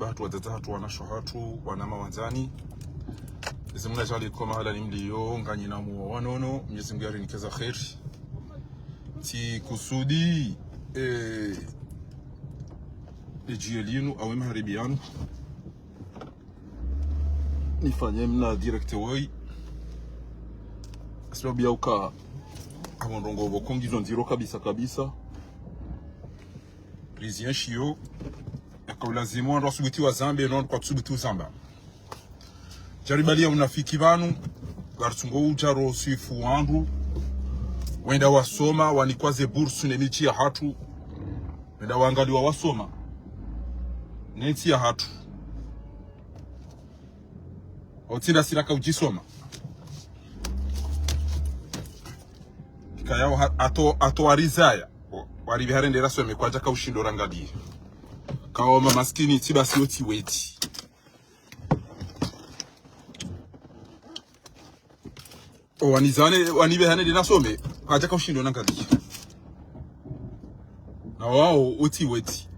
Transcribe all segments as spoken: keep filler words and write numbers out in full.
Bahatru, wadzadze hatru, wanashe hatru, wanama wandzani. Mwenyezi Mungu yadjaanli ko mahala ni mliyo, nganyi na muwa wanono, Mwenyezi Mungu yarinike za kheri. Tsikusudi, eh, edjioni linu, au emaharibi yanu, nifanye mna direct woyi. Sababu ya uka, apvo ndrongoo pvoko ngizo ndziro kabisa kabisa. Rizienshiyo, yaka ulazimu wandru wasubuti wazambe, no kwatsubuti uzamba. Djaribali ya unafiki pvanu, ngaritsungo udja rosifu wandru wenda wasoma, wanikwa ze bursu ne midji ya hatru, wenda wangaliwa wasoma ne ntsi ya hatru. Otsinda siraka udjisoma. Ikaya ha-, ato, ato warizaya. O, waribi harendera some kwadjaka ushindo rangaliye. Kawo mamaskini tsi basi otsi weti. O, wanizane, wanibe hane dena some, kwadjaka ushindo nangaliye. Na wawo otsi weti.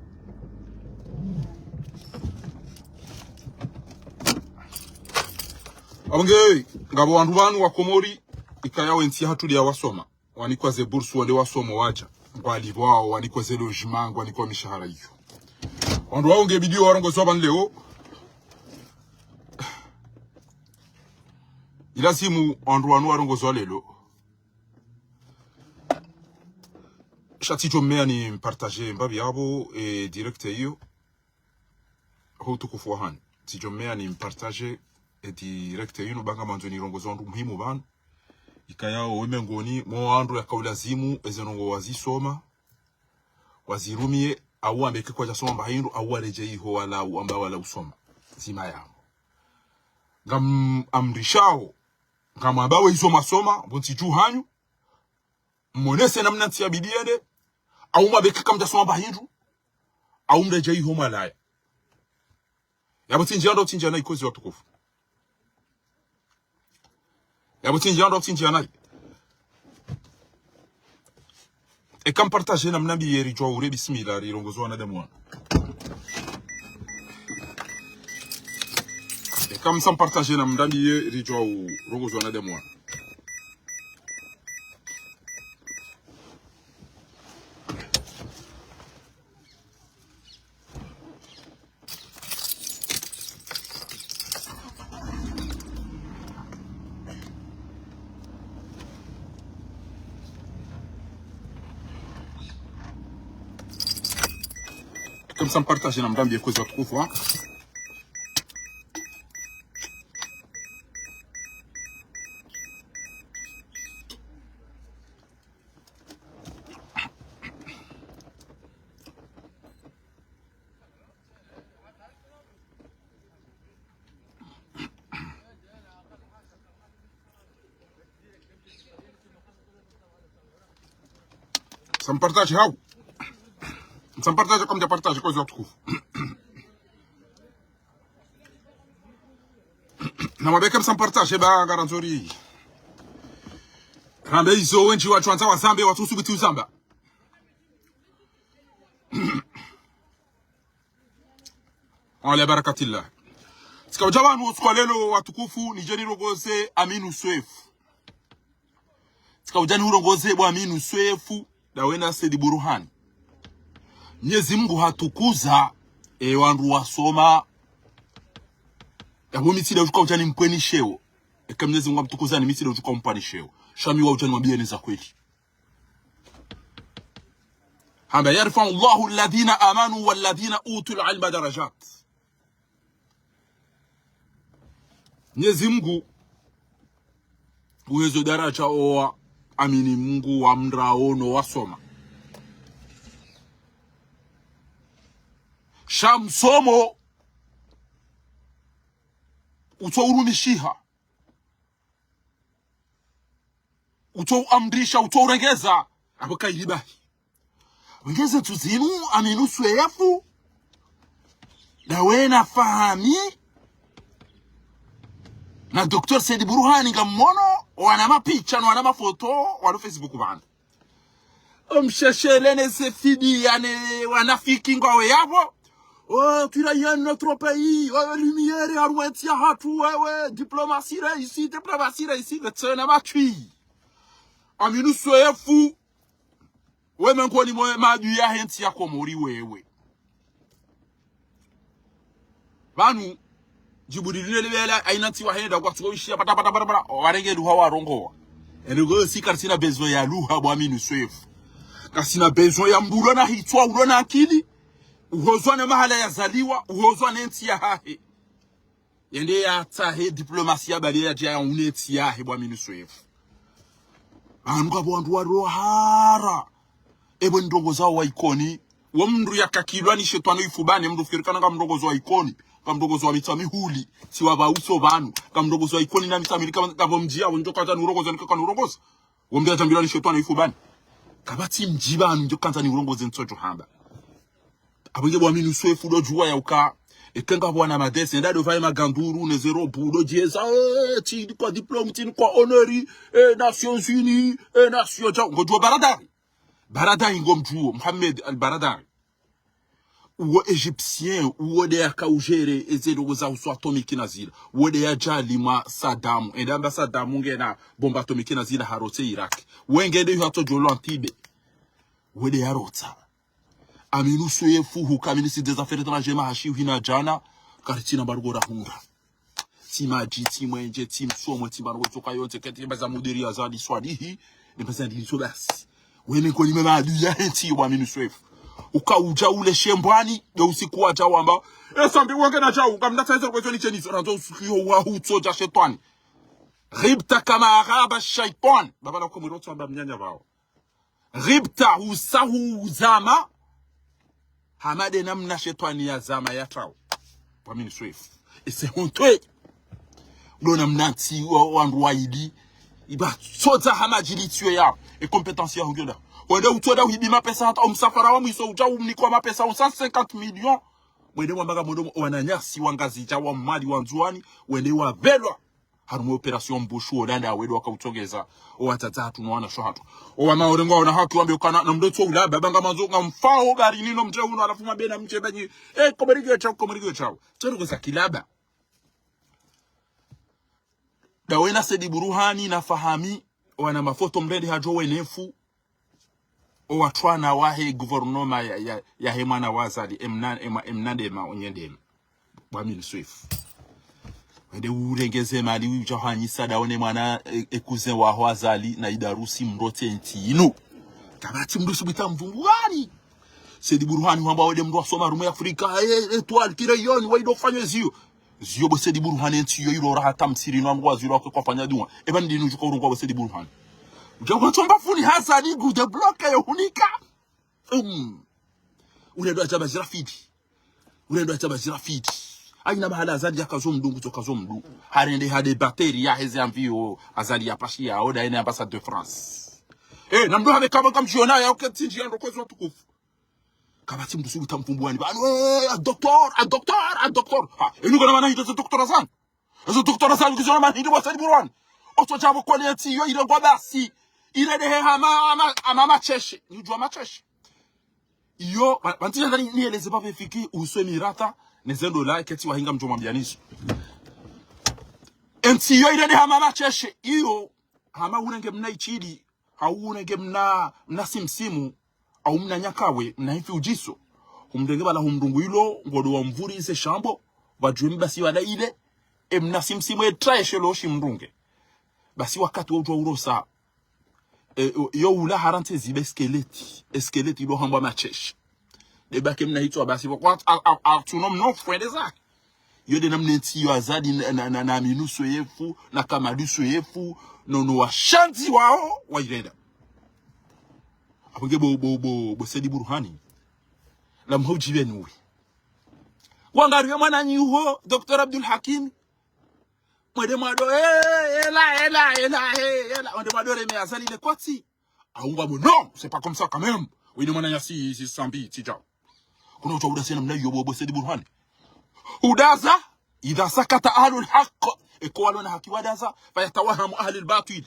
Apvo nge, ngapvo wandru pvanu wa Komori, ikaya wentsi hatru dia wasoma. Wanikwa ze bursu wende wasoma wadja. Ngwalipvwao, wanikwa ze logement, ngwanikwa mishahara iyo. Wandru wawo nge bidi warongoziwa pvanu leo. Ilazimu wandru wanu warongoziwa leo. Sha tsidjo mmeya nimpartage mbapvi yapvo, eh, direct iyo. Ho utukufu wa hanyu. Tsidjo mmeya nimpartage, eh, direct yinu ba ngamandzo nirongoze wandru muhimu pvanu. Ikaya wo mengoni mwa wandru yaka ulazimu, eze ndrongoo wazisoma, wazirumiye, au wambe ke kwadjasoma mba hindru, au waredjeyi ho wala, wamba wala usoma. Zima yangu. Ngam-, amrishao, ngamwambao izo mwasoma, pvo ntsi dju hanyu, mmonese namna ntsi yabidi yende, au mwambe ke kamdjasoma mba hindru, au mredjeyi ho mwalaya. Yapvo tsi ndjia ndo tsi ndjia nayi kwezi watukufu. Yapvo tsi ndjia ndo tsi ndjia nayi. Eka mpartage namnambiye ridjuwa ure bismillah rirongoze wanadamu wanu. Eka msampartage namnambiye ridjuwa urongoze wanadamu wanu. Eka msampartage namnambiye kwezi watukufu, ha? Msampartage hau. Msampartage kamdja partage kwezi watukufu. Namwambe ke msampartage ba ngarandzo ri. Rambe izo wendji watsu wandza wazambe, watsu subuti uzamba. Ala barakatillah. Tsika udja pvanu usiku wa leo watukufu, nidje nirongoze Aminu Swefu. Tsika udja nirongoze bo Aminu Swefu, dawe na Said Burhan. Mwenyezi Mungu hatukuza, e wandru wasoma. Yapvo mi tsi da udjuka udja nimpveni sheo. Eka Mwenyezi Mungu hamtukuza ni mi tsi da udjuka umpvani sheo. Sha mi wa udja nimwambiye ni za kweli. Hamba, يرفع الله الذين آمنوا والذين أوتوا العلم درجات. Mwenyezi Mungu uhezo daraja owaamini Mungu wamrao no wasoma. Sha msomo utso urumishiha. Utso uamrisha, utso urengeza, apvo kayili bahi. Wengeze tu zinu, Aminu Swefu, dawe na Fahami, na Docteur Said Burhan ngammono, wana mapicha, no wana mafoto, walo Facebook pvanu. Omsheshele ne ze fidiya ne wanafiki ngwawe yapvo. Oh, tu rayonnes notre pays. Oh, lumière, harumwa entsi yahatru, wewe. Diplomatie réussie, diplomatie réussie, le tsena matwi. Aminu Swefu. We mengoni mwe maadui yahe ntsi ya Komori wewe. Pvanu, Djibril Nele bela, haina ntsi wahenda, kwatsuko ishiya, pata, pata, pata, pata, warenge luha warongowa. Ende ko si karitsina besoin ya luha bo Aminu Swefu. Karitsina besoin ya mdru ulo na hitswa, ulo na akili. Uhozwa na mahala yazaliwa, uhozwa na entsi yahahe. Yende yatsahe diplomatie ya bali yadje yaune entsi yahe bo Aminu Swefu. Pvanu kapvo wandru walo hara. Epvo ndrongoo zawo wa Ikoni. Wo mndru yakakilwa ni shetwani ifubani, mndru fikiri kana ngamrongozo wa Ikoni. Ngamrongozo wa Mitsamihuli. Tsi wa pvauso pvanu. Ngamrongozo wa Ikoni na Mitsamihuli kama, kapvo mdji yawo ndjo kandza niurongoze, nikaka niurongoze. Wo mndru yadjambilwa ni shetwani ifubani. Kapvatsi mdji pvanu ndjo kandza niurongoze ntsodjo hamba. Apvo nge bo Aminu Swefu ndo djuwa ya uka. Eka ngapvo wana madese, nda ndo pvaye maganduru, ne zero bu, ndo djeza, eh, tsi ni kwa diplôme, tsi ni kwa honneur, eh, Nations Unies, eh, Nations Unies, ngodjuwa Baradari. Baradari ngomdjuwo, Mohamed Al Baradari. Uwo Égyptien, uwo nde yaka ugérer, eze ndrongoo za uso atomique na zila. Uwo nde yadja alimwa Saddam, ende amba Saddam ngena bombe atomique na zila harotse Irak. Wenge nde yuhatso djolo Antibes. Uwo nde yarotsa. Aminu Swefu huka ministre des Affaires étrangères maha shiwi na djana, karitsina mba rugora hundra. Tsi madji, tsi mwenje, tsi msomo, tsi mba rugora tsoka yontsi, keti mba za mudiri Azali Swalihi, ne mba za ndiliso basi. We mengoni mwe maadui yahe ntsi bo Aminu Swefu. Uka udja ule shembwani, ndo usiku wadja wamba, eh, Sambi wenge na djau, ngamna tsa izo kwezo ni tshenizo, randzo usiku yo wa hutso dja shetwani. Ghibta kama ghaba shaitan. Baba la Komori wotso wamba mnyanya pvao. Ghibta, husa huzama. Hama nde namna shetwani yazama yatrao. Bo Aminu Swefu. Et c'est honteux. Ndo namna ntsi wa, wandru waili. Iba tsodza hama djili tsiyo ya. E compétence ya hungiyo nda. Wende utsodja uhibi mapesa hata omsafara wa mwiso udja umnikwa mapesa o cent cinquante millions. Wende wamba ngamwendo wananyasi wa Ngazidja wa Mwali wa Ndzuwani. Wende wapvelwa. Harumwa opération Mbushu, Hollande, awedo wakautsongeza. Owadzadze hatru no wanashe hatru. Owamaore ngwaona haki wambe ukana, na mdru tso ula, baba ngamandzo, ngamfao, bari nino mdje uno, halafu mabena mdje banyi. Eh, Komori ngiyo tsao, Komori ngiyo tsao. Tsero kweza kilaba. Nda wena Said Buruhani na Fahami, wana mafoto mrende hadjo wenefu. Owatwana wahe gouvernement ya, ya, yahe mwana wa Azali, emna, emna, emna ndema, onye ndema. Bo Aminu Swefu. Wende urengeze mali, udja hanyisa nda wone mwana, e, e cousin waho Azali, na Idarusi mrotse ntsi inu. Kapvatsi mdru subita mvumbu wani. Said Buruhani hwamba wende mdru wasoma harumwa Afrika, e, e, Étoile, Crayon, waido fanywa ziyo. Ziyo bo Said Buruhani entsi yo ilo raha tamsiri no wandru wazilo wakwe kwafanya dua. Eba ndinu djuka urungwa bo Said Buruhani. Udja kwatsomba funi Azali ngu débloqué yo hunika. Um. Ule ndo adjaba zirafidi. Ule ndo adjaba zirafidi. Haina mahala Azali yakazo mdru, ngutso kazo mdru. Harende hade batterie yaheze avion, Azali yapashiya, oda ene ambassade de France. Eh, na mdru hame kama kamdjiona ya uke tindji ya ndrongoo zo tukufu. Kapvatsi mdru subuta mvumbu wani pvanu, eh, a docteur, a docteur, a docteur. Ha, enu kana mana hita za docteur Azali. Za docteur Azali kizona mana hita bo Said Buruhani. Otso djapvo kwani entsi yo irengwa basi. Irendehe hama, hama, hama masheshe. Ni udjuwa masheshe. Iyo, ba, banti janda ni, nieleze pvapvo fiki, uswe mirata, ne zendo la, keti wahinga mdjo mwambianiso. Entsi yo irendehe hama masheshe. Iyo, hama urenge mna ichidi. Hau unenge mna, mna simsimu, au mna nyakawe, mna himfi udjiso. Humrenge pvala humrungu ilo, ngodo wamvuri ise shambo, wadjuwe mbasi wala ile, e mna simsimu e traeshe lo shimrunge. Basi wakati wa udjuwa urosa, e, o, yo ula harantse zibe skeleti, e skeleti ilo hambwa masheshe. Nde bake mna hitswa basi, wa, a, a, a, tsuno mno fwende zake. Yo nde namna entsi yo Azali na, na, na, na Aminu Swefu, na Kamali Swefu, no, no washandzi wawo, wairenda. Apvo nge bo, bo, bo, bo Said Buruhani. La mhau djibe nuwe. Wangariwe mwananyi uho, docteur Abdul Hakim. Mwende mwado, eh, ela, ela, ela, eh, ela. Mwende mwado reme Azali le koti. Aungwa mo, non, c'est pas comme ça quand même. Oui, ni mwananyasi, si Sambi, tsidja. Kuna udjuwa udasa namna iyo bo, bo Said Buruhani. Udaza, إذا سكت أهل الحق. Eka walo na haki wadaza, فيتوهم أهل الباطل.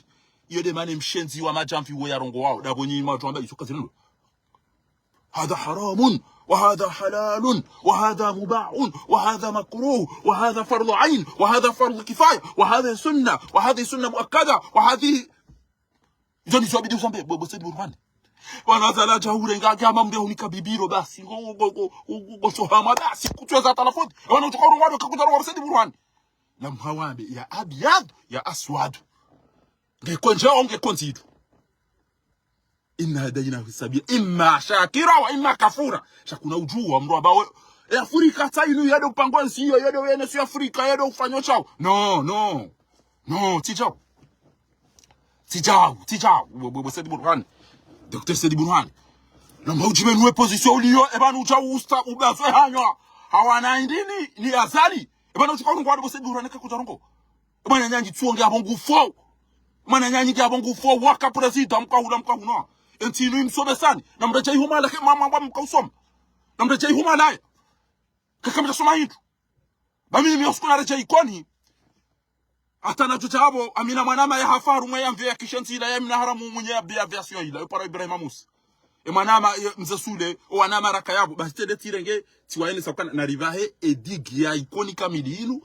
Iyo nde mana mshenzi wa madjamvi wo yarongowawo. Ndapvo nyi mwadjwamba izo kazinu. هذا حرام. وهذا حلال، وهذا مباح، وهذا مكروه، وهذا فرض عين، وهذا فرض كفاية، وهذه سنة، وهذه سنة مؤكدة، وهذه Izo ndizo yabidi uzambe, bo, bo Said Burhan. Wana zala dja urenga, dja mambe hunika bibiro basi. Ngo, ngo, ngo, ngo, ngo, ngo, sohama basi, kutweza talafuti. Wana utsoka urongwa ndo kakudja urongwa Said Burhan. Na mhawambe, ya abyad, ya aswad. Nge konje, nge konzidu. إنا هديناه السبيل إما شاكرا وإما كفورا. Sha kuna udjuwa, mdru amba we, e Afrika tsa inu yado pangwa nsi iyo, yado wene si Afrika, yado ufanyo shao. No, no. No, tsi shao. Tsi shao, tsi shao. Bo, bo, bo Said Burhan. Docteur Said Burhan. Namba udjibe nuwe position uliyo, eba nudja usta, ubazwe hanywa. Hawana indini, ni Azali. Eba nudjuka urungwa, bo Said Burhan, kakudja urungwa. Mwananyanyi tsuwo nge abo ngufo. Mwananyanyi nge abo ngufo, waka président, mkahula, mkahuna. Entsi inu imsomesani. Na mredjeyi huma lahe, mama, mama, mkausoma. Na mredjeyi huma lahe. Kaka mdjasoma hindru. Ba mimi mi usiku naredjeyi Ikoni. Hata nadjo djabo, Amina mwanama ya hafa harumwa ye avion ya kishenzi ila ya Mnaharamu mwenye ya bi aviation ila, yo para Ibrahima Musa. E mwanama, e mze Sule, o wanama raka yabo, basi tende tsirenge, tsiwayenesa ukana, narivahe, e digue ya Ikoni kamili inu.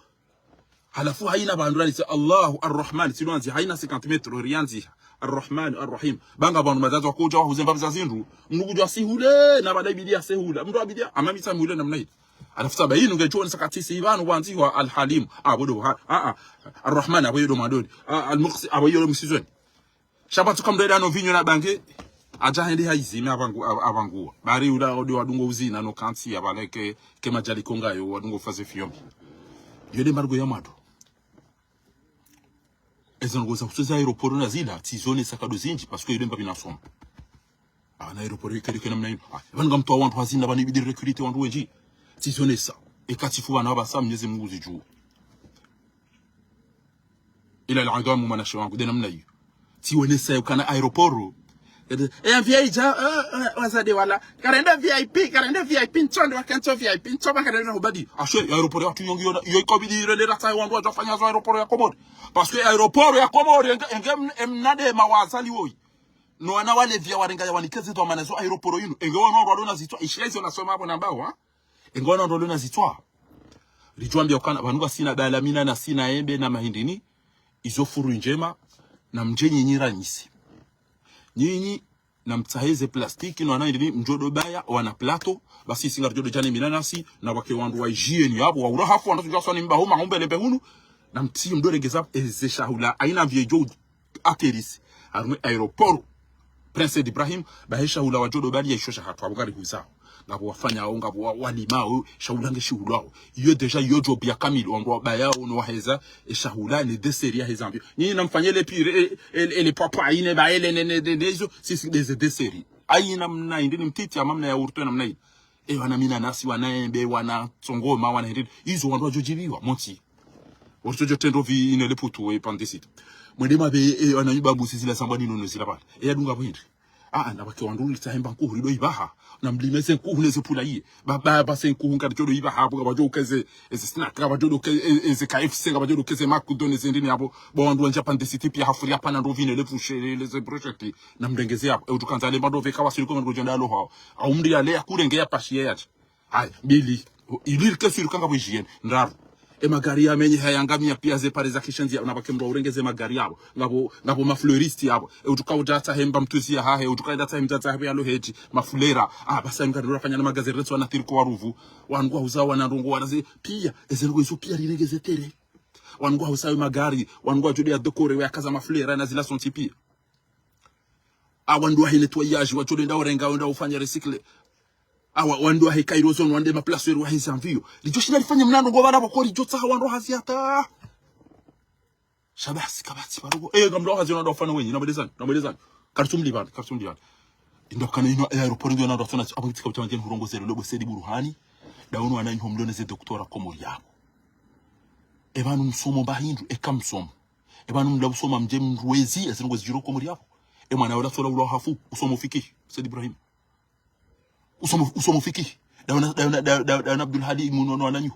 Halafu hayina pvandru ranise, Allahu Arrahman, tsi lwandzi, hayina cinquante mètres, riandzi, Arrahman, Arrahim. Ba nga pvandru mazazi wakodja wahuzemba mzazi ndru, mdru kudja sihule, na baada ibidi ya sihula. Mdru abidi ya, ama mi tsamihule namna hili. Halafu saba inu ngedjo onesa katsi si pvanu wandziwa Al-Halim, abo ndo ha, a, a, Arrahman, abo yodo madoni, a, Al-Muqsi, abo yodo msizweni. Sha pvatsuka mdru eda no vinyo na bange, adja hende hayizime apvangu-, apva-, apvanguwa. Bari ula ode wadungo uzina no kantsi ya pvaleke, ke madjali konga yo, wadungo faze fiyo mbi. Yo nde embargo ya mwando. Eze ndrongo za kutsweza aéroport na zila, tsizonesa kado zindji, parce que yo nde mbapvi nasoma. Ah, na aéroport yo kedi ke namna inu. Ah, pvanu ngamtwa wandru hazina, pvanu ibidi recruter wandru wendji. Tsizonesa. Eka tsifu pvanu apvasa Mnyezi Mungu zidjuwa. Ila al-adhamu mwanashe wangu, nde namna iyo. Tsiwonesa yo ukana aéroport. Ede, e avion idja, e, e, wazade wala. Karende V I P, karende V I P, ntsondo wakentso V I P, ntsoba karende na hubadi. Ashe, aéroport ya watru yongi yona, yo ikobidi irende rata wandru wadjofanya zo aéroport ya Komori. Parce que aéroport ya Komori, enge, enge m-, emnade mawazali woyi. No wana wale via warenga ya wanikeze zo amana zo aéroport yinu. Enge wano walo na zitswa, ishiya izo nasoma apvo namba wa. Enge wano walo na zitswa. Ridjwambia ukana, pvanu ngasina dala mina na sina embe na mahindini, izo furu ndjema, na mdje nyinyi ranyisi. Nyinyi, na mtsahe ze plastiki, no wana indini, mdjodo baya, wana plateau, basi isi ngaridjodo djane mina nasi, na wake wandru wa hygiène yapvo, wa urahafu, wandru tujwa swani mba huma, humbe lembe hunu, na mtsi mdo regeza, eze shahula, hayina mvie djo atterrir harumwa aéroport Prince Said Ibrahim, bahe shahula wadjodo bali ya isho shahatru, apvo kari huzao. Ngapvo wafanyao, ngapvo wa-, walimao, shahula nge shihulwao. Iyo déjà, iyo job ya kamili, wandru wabayao, no waheza, e shahula, ne dessert ya heza mbio. Nyinyi namfanye le pire, e, e, e, le papa, ine, ba, ele, ne, ne, ne, ne, izo, si, si, des desserts. Hayina mna, indini mtiti, ama mna yaourt, namna inu. E, wana mina nasi, wana embe, wana tsongoma, wana hindini. Izo wandru wadjodjibiwa, monti. Wandru wadjo trendo vi ine le putu, e, pandisita. Mwende mabe, e, wana mibabu zizila sambwa nino no zila pvale. E, yadunga pvo hindri. Ah, na wake wandru litsahe mba nkuhu rido ibaha. Na mlime ze nkuhu ne ze pula iye. Ba, ba, ba ze nkuhu ngaridjodo ibaha, apvo, ngapvadjo ukeze, eze snack, ngapvadjodo uke-, e, eze K F C, ngapvadjodo ukeze McDo ne ze ndini apvo. Bo wandru wandja pandisita pia hafuri apvana ndo vine le pushe, le, le ze brochette. Na mrengeze apvo. E, utukandza le mba ndo veka wasiri kwa mba ndo djenda alo hao. Au mri yale ya kurenge ya pashi ye yache. Haya, mbili. Ili rike sûr ukana ngapvo hygiène. Ndraru. E magari ya menye haya ngamia pia ze pare za kishenzi ya, na wake mdru urengeze magari yapvo. Ngapvo, ngapvo ma fleuristes yapvo. E, utuka udja tsahe mba mtruzi yahahe, utuka enda tsahe mdzadze yahahe ya lo hedji, mafulera. Ah, basi ngari rafanya na magazi retso wana tiriko waruvu. Wanu ngwahuzao wana ndrongo wana ze, pia, eze ndrongo izo pia rirengeze tere. Wanu ngwahuzao magari, wanu ngwadjode ya décorer, wa yakaza mafulera na zila sontsi pia. Awa wandru wahe nettoyage, wadjo lenda warenga, wenda ufanya recycle. Awa wandru wahe Kairoson, wande ma placeurs wahe zanvio. Ridjo shinda rifanye mna ndrongo pvala pvoko ridjo tsaha wandru hazi hata. Sha basi, kapvatsi pvoko. Eh, ngamdru hazi wandru wafanya wenyi, namwelezani, namwelezani. Karitsumlipvani, karitsumlipvani. Indro ukana inu, eh, aéroport ngiyo na wandru wasona, apvo kitsika utamanje nihurongozele, lo bo Said Burhan. Nda unu wananyi ho mlone ze doctorat Komori yapvo. E pvanu msomo mba hindru, eka msomo. E pvanu mla usoma mdje mrwezi, ezi ndrongo zidjiro Komori yapvo. E mwana yola sola ula hafu, usomo fikihi, Said Ibrahim. Usomo, usomo fikihi. Dawana, dawana, da-, da-, dawana Abdul Hadi, muno no wananyu.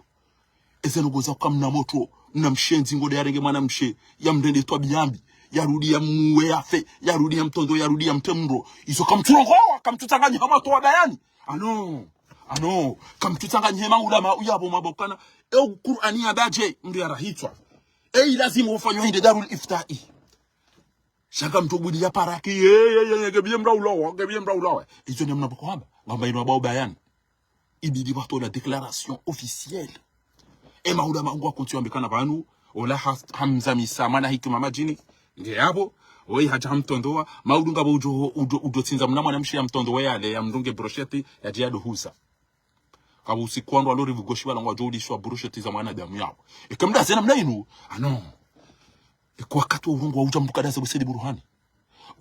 Eze ndrongo za uka mna motro, mna mshenzi ngode yarenge mwana mshe, ya mrende twabiya mbi, yarudi ya muwe yafe, yarudi ya mtrondro, yarudi ya mtemro. Izo kamtsurongowa, kamtsutsanganyi hama towa bayani. Ah non. Ah non, kamtsutsanganyihe maulama uyapvo mwambao ukana, e Kur'ani yamba dje, mndru yarahitswa. E ilazimu ufanywa hindri Darul Iftai. Sha kamtsobuliya paraki, ye, ye, ye, ye, ngebiye mndru ulawa, ngebiye mndru ulawa. Izo nde mna pvoko hamba, ngamba inu wambao bayani. Ibidi watowe la déclaration officielle. E maulama ngwakontsi wambe ukana pvanu, ola ha-, hamzamisa mwana hikima madjini, nge yapvo, oyi hadja hamtondowa, maudu ngapvo udjo, udjo, udjo tsindza mna mwanamshe yamtondowe yale, yamdunge brosheti, yadje yadohuza. Kapvo usiku wandru walori pvugoshi pvala ngwadjo uliswa brosheti za mwanadamu yapvo. Eka mdaze namna inu, ah non. Eka wakati wa urongowa udja mndru kadaze bo Said Burhani.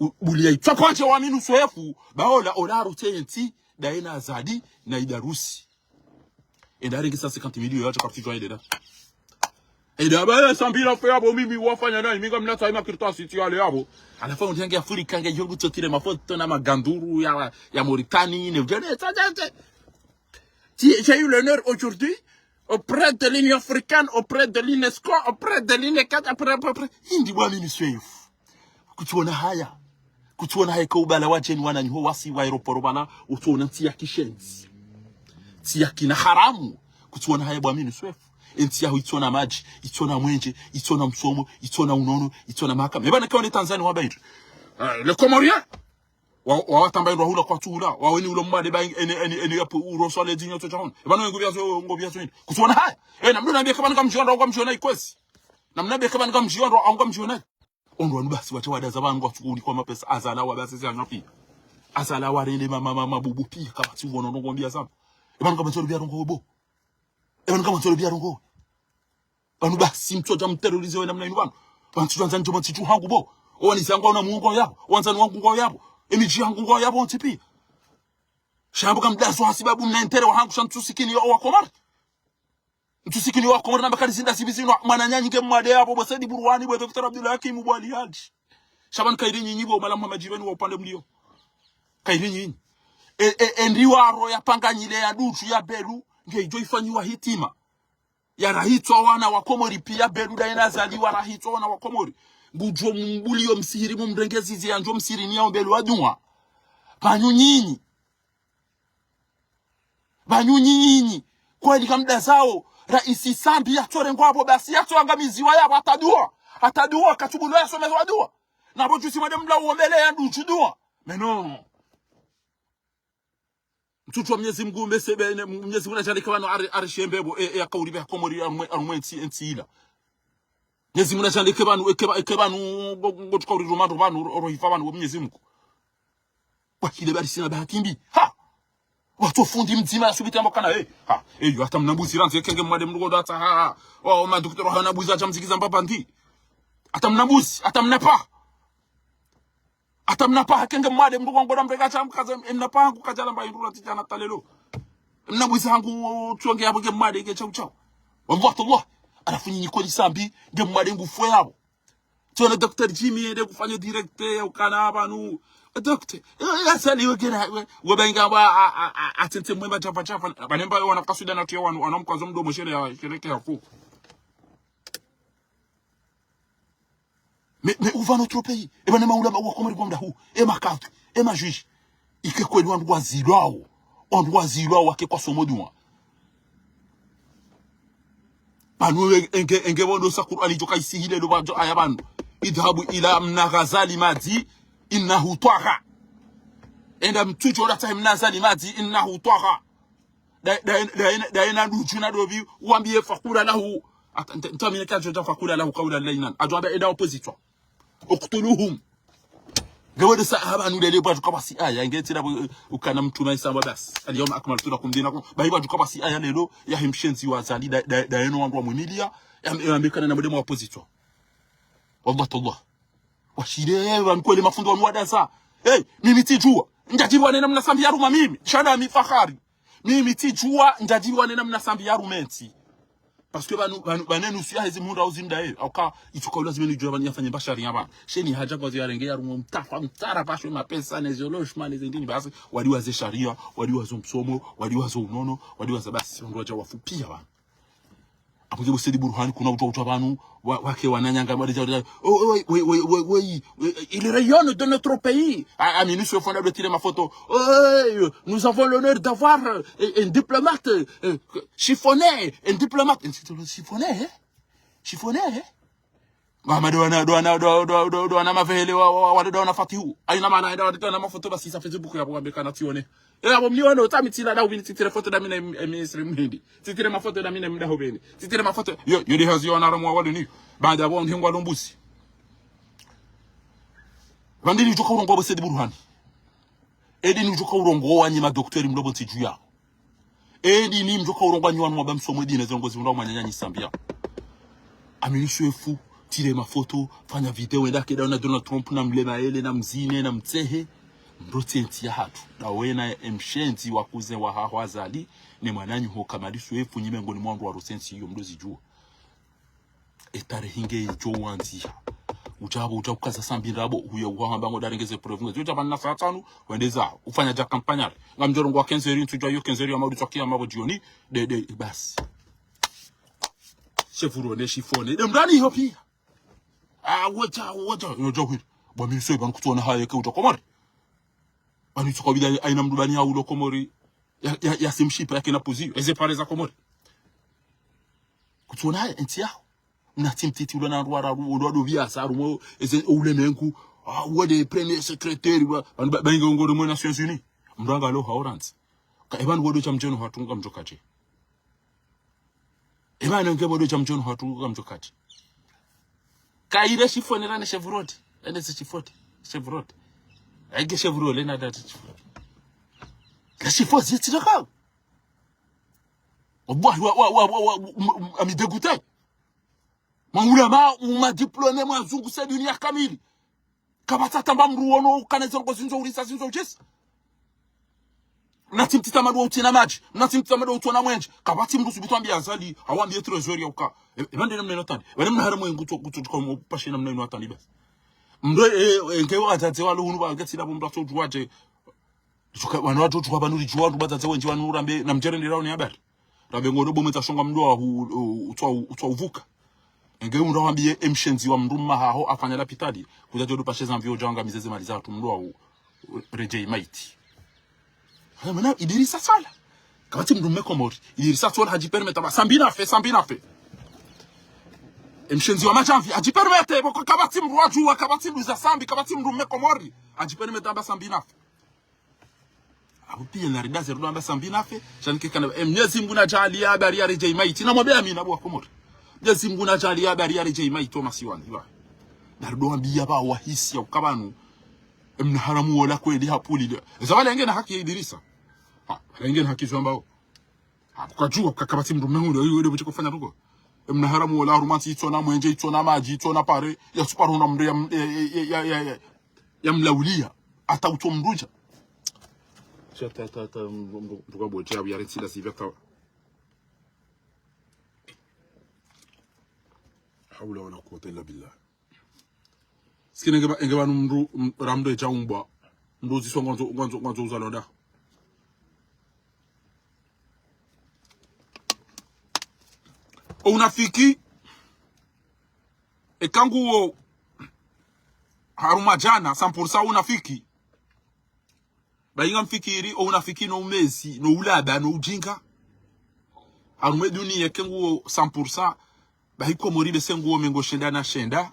U-, buliya itswa pvwadje wa Aminu Swefu, ba ola, ola harutse yentsi, daye na Azali, na Idarusi. Enda arenge cent cinquante millions yatsha kapvitsi djwa ende da. Enda ba ya sambila fe yapvo mimi wafanya nayi, mi ngamna tsayi makartasi tsi yale yapvo. Halafu ondenge Afrika nge yongu tsotile mafoto na maganduru ya, ya Mauritanie, ne udjane, tsa, tsa, tsa. J'ai j'ai eu l'honneur aujourd'hui auprès de l'Union africaine, auprès de l'UNESCO, auprès de l'UNECAD, auprès, auprès, auprès. Hindri bo Aminu Swefu. Kutsuona haya. Kutsuona haya eka ubala wadjeni wananyaho wasi wa aéroport pvala, utsuona ntsi ya kishenzi. Ntsi ya kina haramu. Kutsuona haya bo Aminu Swefu. Entsi yaho itsuona madji, itsuona mwenje, itsuona msomo, itsuona unono, itsuona mahakama. Eba neka wane Tanzania wamba hindri. Ah, les Comoriens. Wa, wa, watamba hindri wahula kwatsuhula, waweni ulo mmade ba ene, ene, ene, yapu, uroswa le dzinyo tso tsahona. Eba no ngopviya zo, ngopviya zo hindri. Kutsuona haya. E, namnambiye eka pvanu ngamdjiona, ngamdjiona ikwezi. Namnambiye eka pvanu ngamdjiona, ngamdjiona. Ondro wanu basi watsha wadaza pvanu ngwatsuko ulikwa mapesa, Azali wa basi si anywa piya. Azali wa rende ma, ma, ma, mabubu piya, kapvatsi uvono ndrongo mbi ya zamba. Eba no kamwatso lupviya ndrongo bo. Eba no kamwatso lupviya ndrongo. Pvanu basi mtsodja mterroriser we namna inu pvanu. Pvanu mtsodja ndzani djo mwa ntsi dju hangu bo. Owani zangu wana mungu yapvo. Wandzani wangu ngwao yapvo. Emidji yangu ngwao yapvo wontsi piya. Sha mbo kamdazo hasibabu mna intérêt wa hangu sha ntsusikini yo wa Komori. Ntsusikini yo wa Komori na mbakali zinda sibi zinu mwananyanyi nge mmade yapvo bo Said Burhani bo Docteur Abdul Hakim bo Ali Haji. Sha pvanu kayiri nyinyi bo Malam Muhammad Djibeni wa upande mliyo. Kayiri nyinyi. E, e, e ndiwaro ya panganyile ya ndudju ya Belu nge idjo ifanyiwa hitima. Yarahitswa wana wa Komori piya Belu daye na Azali warahitswa wana wa Komori. Ngudjo mumbuliyo msihiri mumrenge zizi yandjo msihiri ni yawo Belu wa dunwa. Pvanu nyinyi. Pvanu nyinyi. Kweli kamdazao. Raisi Sambi yatsorengwa pvo basi yatsoangamiziwa yapvo hata dua. Hata dua katsubulwa yasomezwa dua. Na pvo djusi mwade mla uombele ya ndudju dua. Mais non. Mtsutsu wa Mnyezi Mngu mese be, ne, Mnyezi Mngu nadjalike pvanu ari, ari shembe bo, e, e, yakauri be Komori, arumwe, arumwe ntsi, ntsi ila. Mnyezi Mngu nadjalike pvanu, eke pva-, eke pvanu, ngo, ngo tukauri rumando pvanu, ro, rohifa pvanu, bo Mnyezi Mngu. Wakile bari sina bahati mbi. Ha! Watso fundi mdzima ya subiti yamba ukana, eh, ha, eyo, hata mna mbuzi randzi, eke nge mmade mndru kodo hata, ha, ha. O, o madokotera hana mbuzi, hadja mzikiza mbaba ndi. Hata mna mbuzi, hata mna pa. Hata mna pa hake nge mmade mndru kwangu na mreka sha mkaze, mna pa hangu kadjala mba hindru la tijana talelo. Mna mbuzi hangu tsonge yapvo nge mmade nge chau chau. Wallah tallah. Halafu nyinyi kweli Sambi, nge mmade ngufwe yapvo. Tsona Docteur Jimmy yende kufanya direct ya ukana pvanu. Docteur, eh, ya sali we kena, we, we bainga wa, a, a, a, a, tsentse mwemba chafa chafa. Pvanu mba yo wana kasuda na tuya wanu, wana mkazo mdomo shere ya, shere ke ya fuku. Mais, mais où va notre pays ? Eba ne maulama wa Komori kwa mdahu. E makadhi. E majuge. Ike kweli wandru wazilwao. Wandru wazilwao wake kwasomo dua. Pvanu e-, enge, enge pvondo sa Kur'ani djo kaisihile lo pvadjo aya pvanu. اذهبوا إلى ابن غزالي مادي إنه طغى. Enda mtsudjo latsahe mna Azali Madi إنه طغى. Da, da, da, da, ena ndudju na ndopvi, wambiye فقولا له. Ata, nta, nta mine kadjo dja فقولا له قولا لينا. Adjo amba enda opposition. اقتلوهم. Nge wende sa, hapvanu lele pvadjuka pvasi aya, nge tsina pvo, ukana mtrume Isa amba basi. اليوم أكملت لكم دينكم. Bahi pvadjuka pvasi aya lelo, yahe mshenzi wa Azali, da, da, da eno wandru wa mwimiliya, ya, ya mbekana na mwende mwa opposition. Wallah tallah. Washile, eh, wanu kweli mafundi wanu wadasa. Eh, mimi tsidjuwa. Ndjadjiliwa nena mna Sambi yaruma mimi. Sha na mi Fakhari. Mimi tsidjuwa, ndjadjiliwa nena mna Sambi yarume ntsi. Parce que pvanu, pvanu, pvanu nusu yahezi mhundra uzinda ye. Hauka, itsuka ulazimu nidjuwe pvanu yafanye mbashari ya pvanu. Sheni hadja kwa ziyarenge yarume mtafa, mtsara pashwe mapesa, ne ziyoloshma, ne zindini basi. Wadiwaze sharia, wadiwaze msomo, wadiwaze unono, wadiwaze basi. Wandru wadja wafupiya pvanu. Apvo nge bo Said Bourhane kuna udjwa udjwa pvanu, wa, wake wananyanga, mwa dija, oh, oh, oui, oui, oui, oui, oui, oui, il rayonne de notre pays. Ah, ah, ministre Swefu ndo tire mafoto. Oh, euh, nous avons l'honneur d'avoir, euh, un, un diplomate, euh, chiffonné, un diplomate. Un diplomate chiffonné, hein? Chiffonné, hein? Ngama ndo wana, ndo wana, ndo, ndo, ndo, ndo wana mavehele wa, wa, wa, ndo wana Fatihu. Haina maana, ndo wana, ndo wana mafoto basi sa Facebook yapvo wambe kana tsione. Eh, apvo mnione, utsa mi tsina ndahupvi ni, tsitire foto ndami na em-, em-, ministre muhindi. Tsitire mafoto ndami na mdaho pveni. Tsitire mafoto. Yo, yo nde hazi yo wanadamu wa wale ni. Baanda apvo ndihengwa lombusi. Pvandzi ni udjoka urongoa bo Said Bourhane. Edi ni udjoka urongoa nyi madoktera mlo pvo ntsi dju yaho. Edi ni mdjoka urongoa nyi wanu mwaba msomo edi ne zirongozi mlo mwananya nyi Zambia. Amini Swefu, tire mafoto, fanya video, enda keda na Donald Trump, na mlema ele, na mzine, na mtsehe. Mdrotsi entsi yahatru. Ndawe na emshenzi wa kuze wa haho Azali, ne mwananyaho Kamali Swefu, nyi mengoni mwa wandru warotsi entsi iyo mdozidjuwa. Etarehi nge idjo wandziha. Udja apvo, udja ukaza Sambi ndrabo, huye uhamba ngo darengeze preuve nge. Udja pvanu na saa tsanu, wendeza, ufanya dja kampanyari. Ngamdjo rongoa quinze heures, ntsudjuwa iyo quinze heures ya maudu tsakia mapvo djioni, de, de, basi. Chevrolet, chiffonné, de mdani iyo pia. Ah, wedja, wedja, wedja hwiri. Bo mi Swefu pvanu kutsona haye ke udja Komori. Pvanu itsoka bila haina mdru pvanu ya ulo Komori. Ya, ya, ya simshipa yake na puzi. Eze pare za Komori. Kutsona haye, entsi yaho. Mna tsi mtiti ulo na ndwara, ulo ndo pvia sa, harumwa, eze ulemengu. Ah, uwo nde premier secrétaire, ba, ba, ba, ba, ingo ngori mwe Nations Unies. Mdru anga lo ha orantsi. Ka epvanu wo ndo sha mdjeno hatru ngamdjo kaje. Epvanu nge wo ndo sha mdjeno hatru ngamdjo kaje. Ka ile chiffonné rane Chevrolet. Ene si chiffonné. Chevrolet. Aige Chevrolet na dati Chevrolet. La chiffonné, c'est d'accord. Wallahi, wa, wa, wa, wa, wa, m, m, ami dégoûté. Maulama, madiplômé, mwazungusa dunia kamili. Kapvatsi hata mba mdru wono ukana zirongozi ndzo urisa zindzo ujesi. Mna tsi mtiti madwa utsina madji. Mna tsi mtiti madwa utsona mwenje. Kapvatsi mdru subutu ambia Azali, hau ambie trésor ya uka. E, e, pvandze namna inu hatwari. Pvandze mna haramu yengu tso, kutso, kutso, pashe namna inu hatwari basi. Mdru, e, e, nge wadzadze walo hunu pva, nge tsina pvo mdru atso udjuwa dje. Djuka, wanu watso udjuwa pvanu lidjuwa, wandru wadzadze wendji wanu rambe, na mdjere ndirao ni habari. Rambe ngono bo mwetsa shonga mdru wa hu, u, utswa, utswa uvuka. Enge mdru wambiye emshenzi wa mdru mma haho afanya lapitali. Kudja djo ndo pashe za mvio djanga mizeze mali za hatru mdru wa u, u, redjei maiti. Haya mana Idirisa Swala. Kapvatsi mdru mme Komori. Idirisa Swala hadjipermeta ba Sambi nafe, Sambi nafe. Emshenzi wa madjamvi, hadjipermete, pvoko kapvatsi mdru wadjuwa, kapvatsi mdru za Sambi, kapvatsi mdru mme Komori. Hadjipermeta ba Sambi nafe. Apvo pia naridaze rudo amba Sambi nafe, sha nike kana, e, Mnyezi Mngu nadjaaliye habari ya redjei maiti, na mwambe amina bo wa Komori. Mnyezi Mngu nadjaaliye habari ya redjei maiti o masiwani, iwa. Narudo ambia pva wahisi ya uka pvanu, e, mna haramu wola kweli hapvuli le. Eza pvale nge na haki ya Idirisa. Ha, pvale nge na haki zo ambao. Ha, kukadjuwa, kukakapvatsi mdru mme hule, iyo, iyo, butsi kufanya tuko. E, mna haramu wola harumwa ntsi itsona mwenje, itsona madji, itsona pare, ya suparo na mdru ya, ya, ya mlaulia. Hata utso mdru dja. Sha ta, ta, ta, mdru, mdru, mdru kwa botsi, ya, ya, retsila sivi hata. Hawla wala quwwata illa billah. Sikini enge pva, enge pvanu mdru, m, ra mdru edja umbwa. Mdru uziswa ngwandzo, ngwandzo, ngwandzo uzalwa nda. O unafiki. Eka nguwo harumwa djana, cent pour cent unafiki. Bahi ngamfikiri, o unafiki no umezi, no ulaba, no ujinga. Harumwa e duniya eka nguwo cent pour cent, bahi Komori bese nguwo mengo shenda na shenda.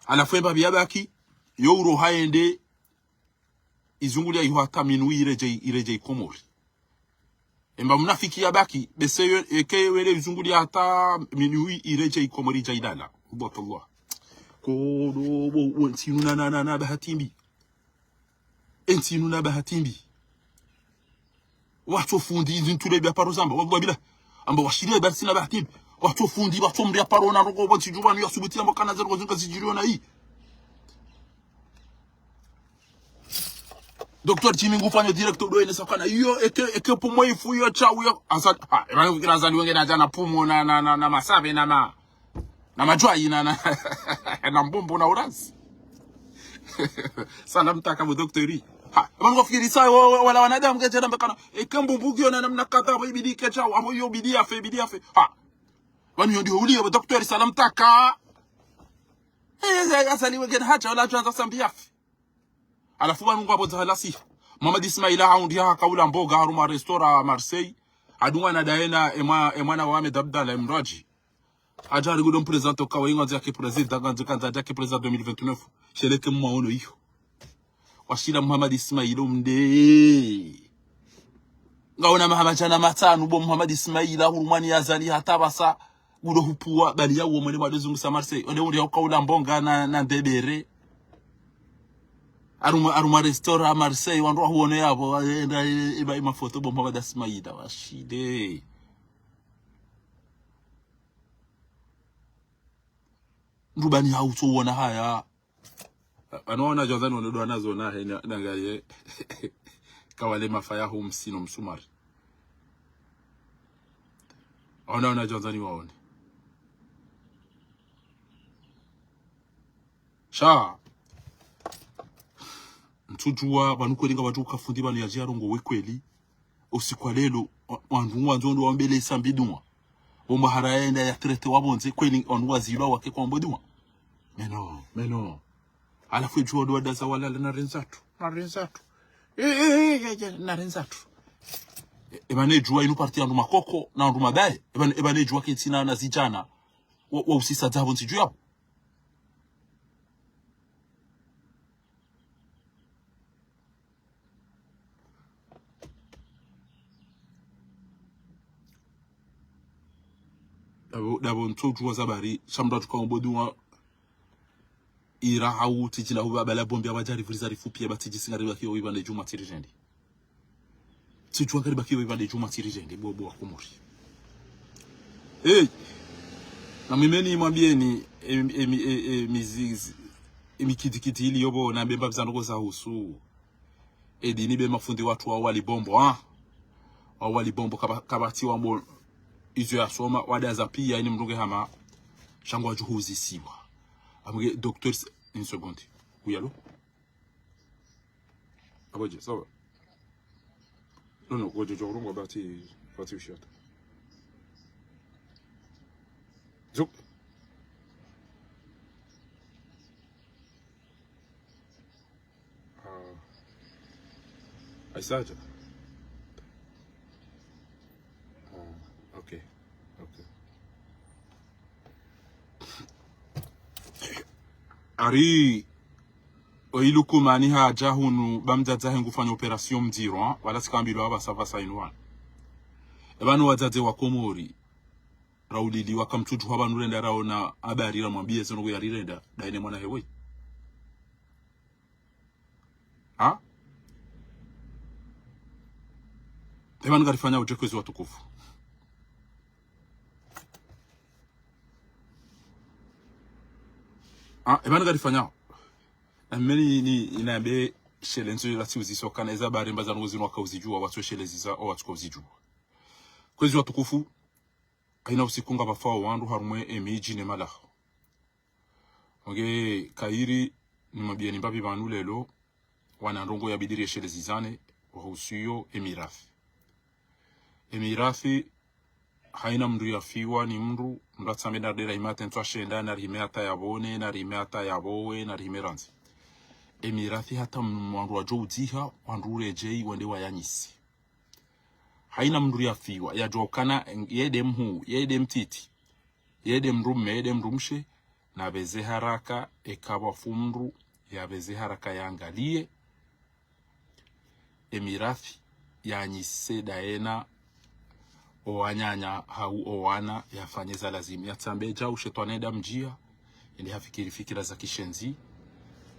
Halafu emba pvia baki, yo uroha yende, izunguliya iho hata minuit iredjei, iredjei Komori. Emba munafiki ya baki, bese yo, eke wele izunguliya hata minuit iredjei Komori idja ilala. Ubatullah. Kodo, bo, bo, entsi inu na, na, na, na bahati mbi. Entsi inu na bahati mbi. Watso fundi, izi ntule bia paro zamba, wallahi billah. Amba washiri ya bia sina bahati mbi. Watso fundi, watso mria paro na rogo, bo ntsi djuu pvanu ya subuti ya mbo kana zero zinka zidjiriyo na hii. Docteur Jimmy ngufanyo direct do ene sakana. Iyo, eke, eke pumo ifu iyo cha uyo. Azali, ha, ema fikira Azali wenge na djana pumo na, na, na, na masabe na ma, na madjwayi na, na, na mbumbu na urazi. Sana mtaka mu docteur. Ha, pvanu wafikiri sa, wa-, wa-, wala wanadamu ngedjo namba kana, eka mbumbu ngiyo na namna kadha, pvo ibidi ketsha, apvo iyo ibidi yafe, ibidi yafe. Ha. Pvanu iyo ndiyo uliyo, pvo docteur Salam Taka. Eh, eh, azaliwe ngena haja, wala adjo andza sambi yafe. Halafu pvanu ngwapvo dza halasi. Mohamed Ismaila haundi haka ula mboga harumwa restaurant Marseille. Hadungwa na daena emwa-, emwana wa Ahmed Abdallah emrwadji. Hadja hari ngudo mprésenter uka waye ngwandzo yake président, ngwandzo kandza yake président deux mille vingt-neuf. Sheleke mwaono iyo. Washila Mohamed Ismaila umnde. Ngaona maha madjana matsanu bo Mohamed Ismaila, hurumwa ni Azali hata pvasa. Ngudo hupvuwa, bali ya uwo mwene mwadozungusa Marseille. Onde undi ya uka ula mboga na, na ndebere. Harumwa, harumwa restaurant Marseille, wandru wahuone yapvo, enda, e, e, ba, e mafoto bo Mohamed Ismaila, washile. Ndrubani hau tso uona haya. Pvanu wana djwandzani wano ndo wanazo na he na, na ngaye. Kawale mafaya hu msino msumari. Wana wana djwandzani waone. Sha. Ntsudjuwa, pvanu kweli ngapvadjo uka fundi pvanu yadje yarongowe kweli. Usiku wa lelo, wa-, wandru ngwandzo ndo wambele isambi dunwa. Pvo mahara yaenda ya traité wa pvondze, kweli wandru wazilwa wake kwambo dunwa. Mais non, mais non. Halafu edjuwa ndo wadaza walala na renzatu, na renzatu. Eh, eh, eh, eh, eh, na renzatu. E, epvanu edjuwa inu parti ya wandru makoko, na wandru mabaye. Epvanu, epvanu edjuwa ketsina na zidjana. Wa, wa usisa dzapvo ntsi dju yapvo. Dapvo, dapvo ntsudjuwa za bari, sha mndru atsuka umbo dunwa ira hau tsidjila huba bala bombi awadja rivuriza rifupi ya ba tsidji singa ribakiyo ipvande djuma tsiri jendi. Tsidjuwa ngaribakiyo ipvande djuma tsiri jendi, bo, bo wa Komori. Hey! Na mwimeni mwambieni, em, em, e, e, mizizi, emikitikiti ili yopvo, na mbemba bizanduko za husu. Edini be mafundi watru wa wali bombo, ha? Wa wali bombo kaba, kabati wambo izo yasoma, wadaza piya ini mndru nge hama, sha ngwadjo huzisiwa. Amge, docteur, une seconde. Oui, allô? Abodje, ça va? Non, non, ngodjo djo urunga bati, bati ushata. Zuk. Ah. Aisaja. Ah, ok. Ok. Ari, oyi Lukumani hadja hunu, ba mdzadze hahe ngufanya opération mdziro, ha? Wala tsikambilwa apvasa apvasa inu wana. Epvanu wadzadze wa Komori, raulili wakamtsudjuha pvanu renda raona habari ramwambiye zinu kuya rirenda, daine mwana hewe. Ha? Epvanu ngarifanya udje kwezi watukufu. Ha? Epvanu ngarifanya. Na mimi ni, ni, inambe shele nzo ila tsi uzisoka na eza bari mba zanu zinu waka uzidjuwa, watso shele ziza, o watsuka uzidjuwa. Kwezi watukufu, haina usiku ngapvafao wandru harumwa emidji ne malaho. Onge kayiri nimwambieni mbapvi pvanu lelo, wana ndrongo yabidi rieshelezizane, wahusu yo emirathi. Emirathi, haina mndru yafiwa ni mndru, mndru atsambe na dera hime hata ntsu ashenda, na rihime hata yapvone, na rihime hata yapvowe, na rihime randzi. Emirathi hata m-, wandru wadjo udziha, wandru uredjei, wende wayanyise. Haina mndru yafiwa, yadjuwa ukana, yede mhuu, yede mtiti, yede mdrume, yede mdrumshe, napveze haraka, eka pvwafu mndru, yapveze haraka yaangaliye emirathi, yanyise daena, owananya hau owana, yafanye za lazimu. Yatsambe djau shetwani eda mdjia, ende hafikiri fikira za kishenzi,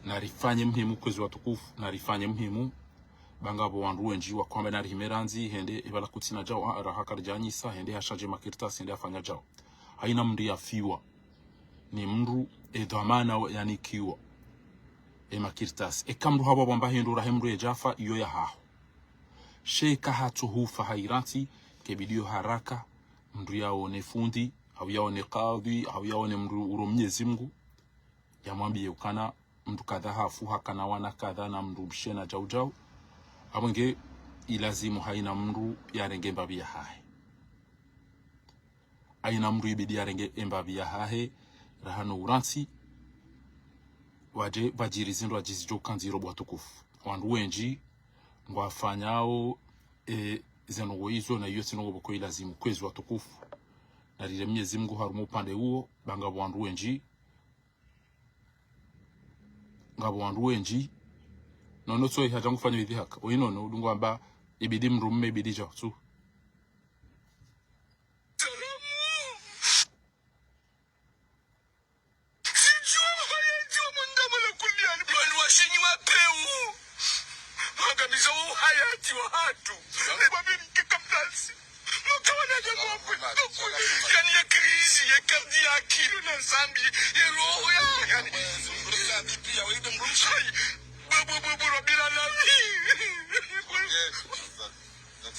na rifanye muhimu kwezi watukufu, na rifanye muhimu, ba ngapvo wandru wendji wakwamba na rihime randzi, hende, epvala kutsina djau, a, raha karidjanyisa, hende hashandje makartasi, hende hafanya djau. Haina mndru yafiwa ni mndru edhwamana yanikiwa emakartasi. Eka mndru hapvwa pvwamba hindru rahe mndru yedjafa, iyo yahaho. She eka hatso hufa hairantsi, kebidi yo haraka, mndru yaone fundi, hau yaone kadhi, hau yaone mndru uro Mnyezi Mngu, yamwambiye ukana mndru kadha hafu, hakana wana kadha na mndru mshe na djau djau. Apvo nge ilazimu haina mndru yarenge mbapvi yahahe. Haina mndru ibidi yarenge embapvi yahahe, raha no urantsi, wadje pvadjiri zindru wadjizidjo kandziro bo watukufu. Wandru wendji, ngwafanyao, e, zendrongoo izo na iyo tsi ndrongoo pvoko ilazimu kwezi watukufu. Narire Mnyezi Mngu harumwa upande uwo, ba ngapvo wandru wendji, ngapvo wandru wendji, nono tsoyi hadja ngufanya idhihaka. Oyi nono, udungu amba, ibidi mndru mme, ibidi djau, tsu. Sijua uhayati wa mwanadamu na kuliani, wanu washenyi wa peu. Wangamiza uhayati wa hatru. Wabirike kabdasi. Mwaka wanadamu wakwe. Yani ya krizi, ya kardi ya kilo na zambi, ya roho ya, yani. Hai. Bo, bo, bo, bo, Rabbil Alamin.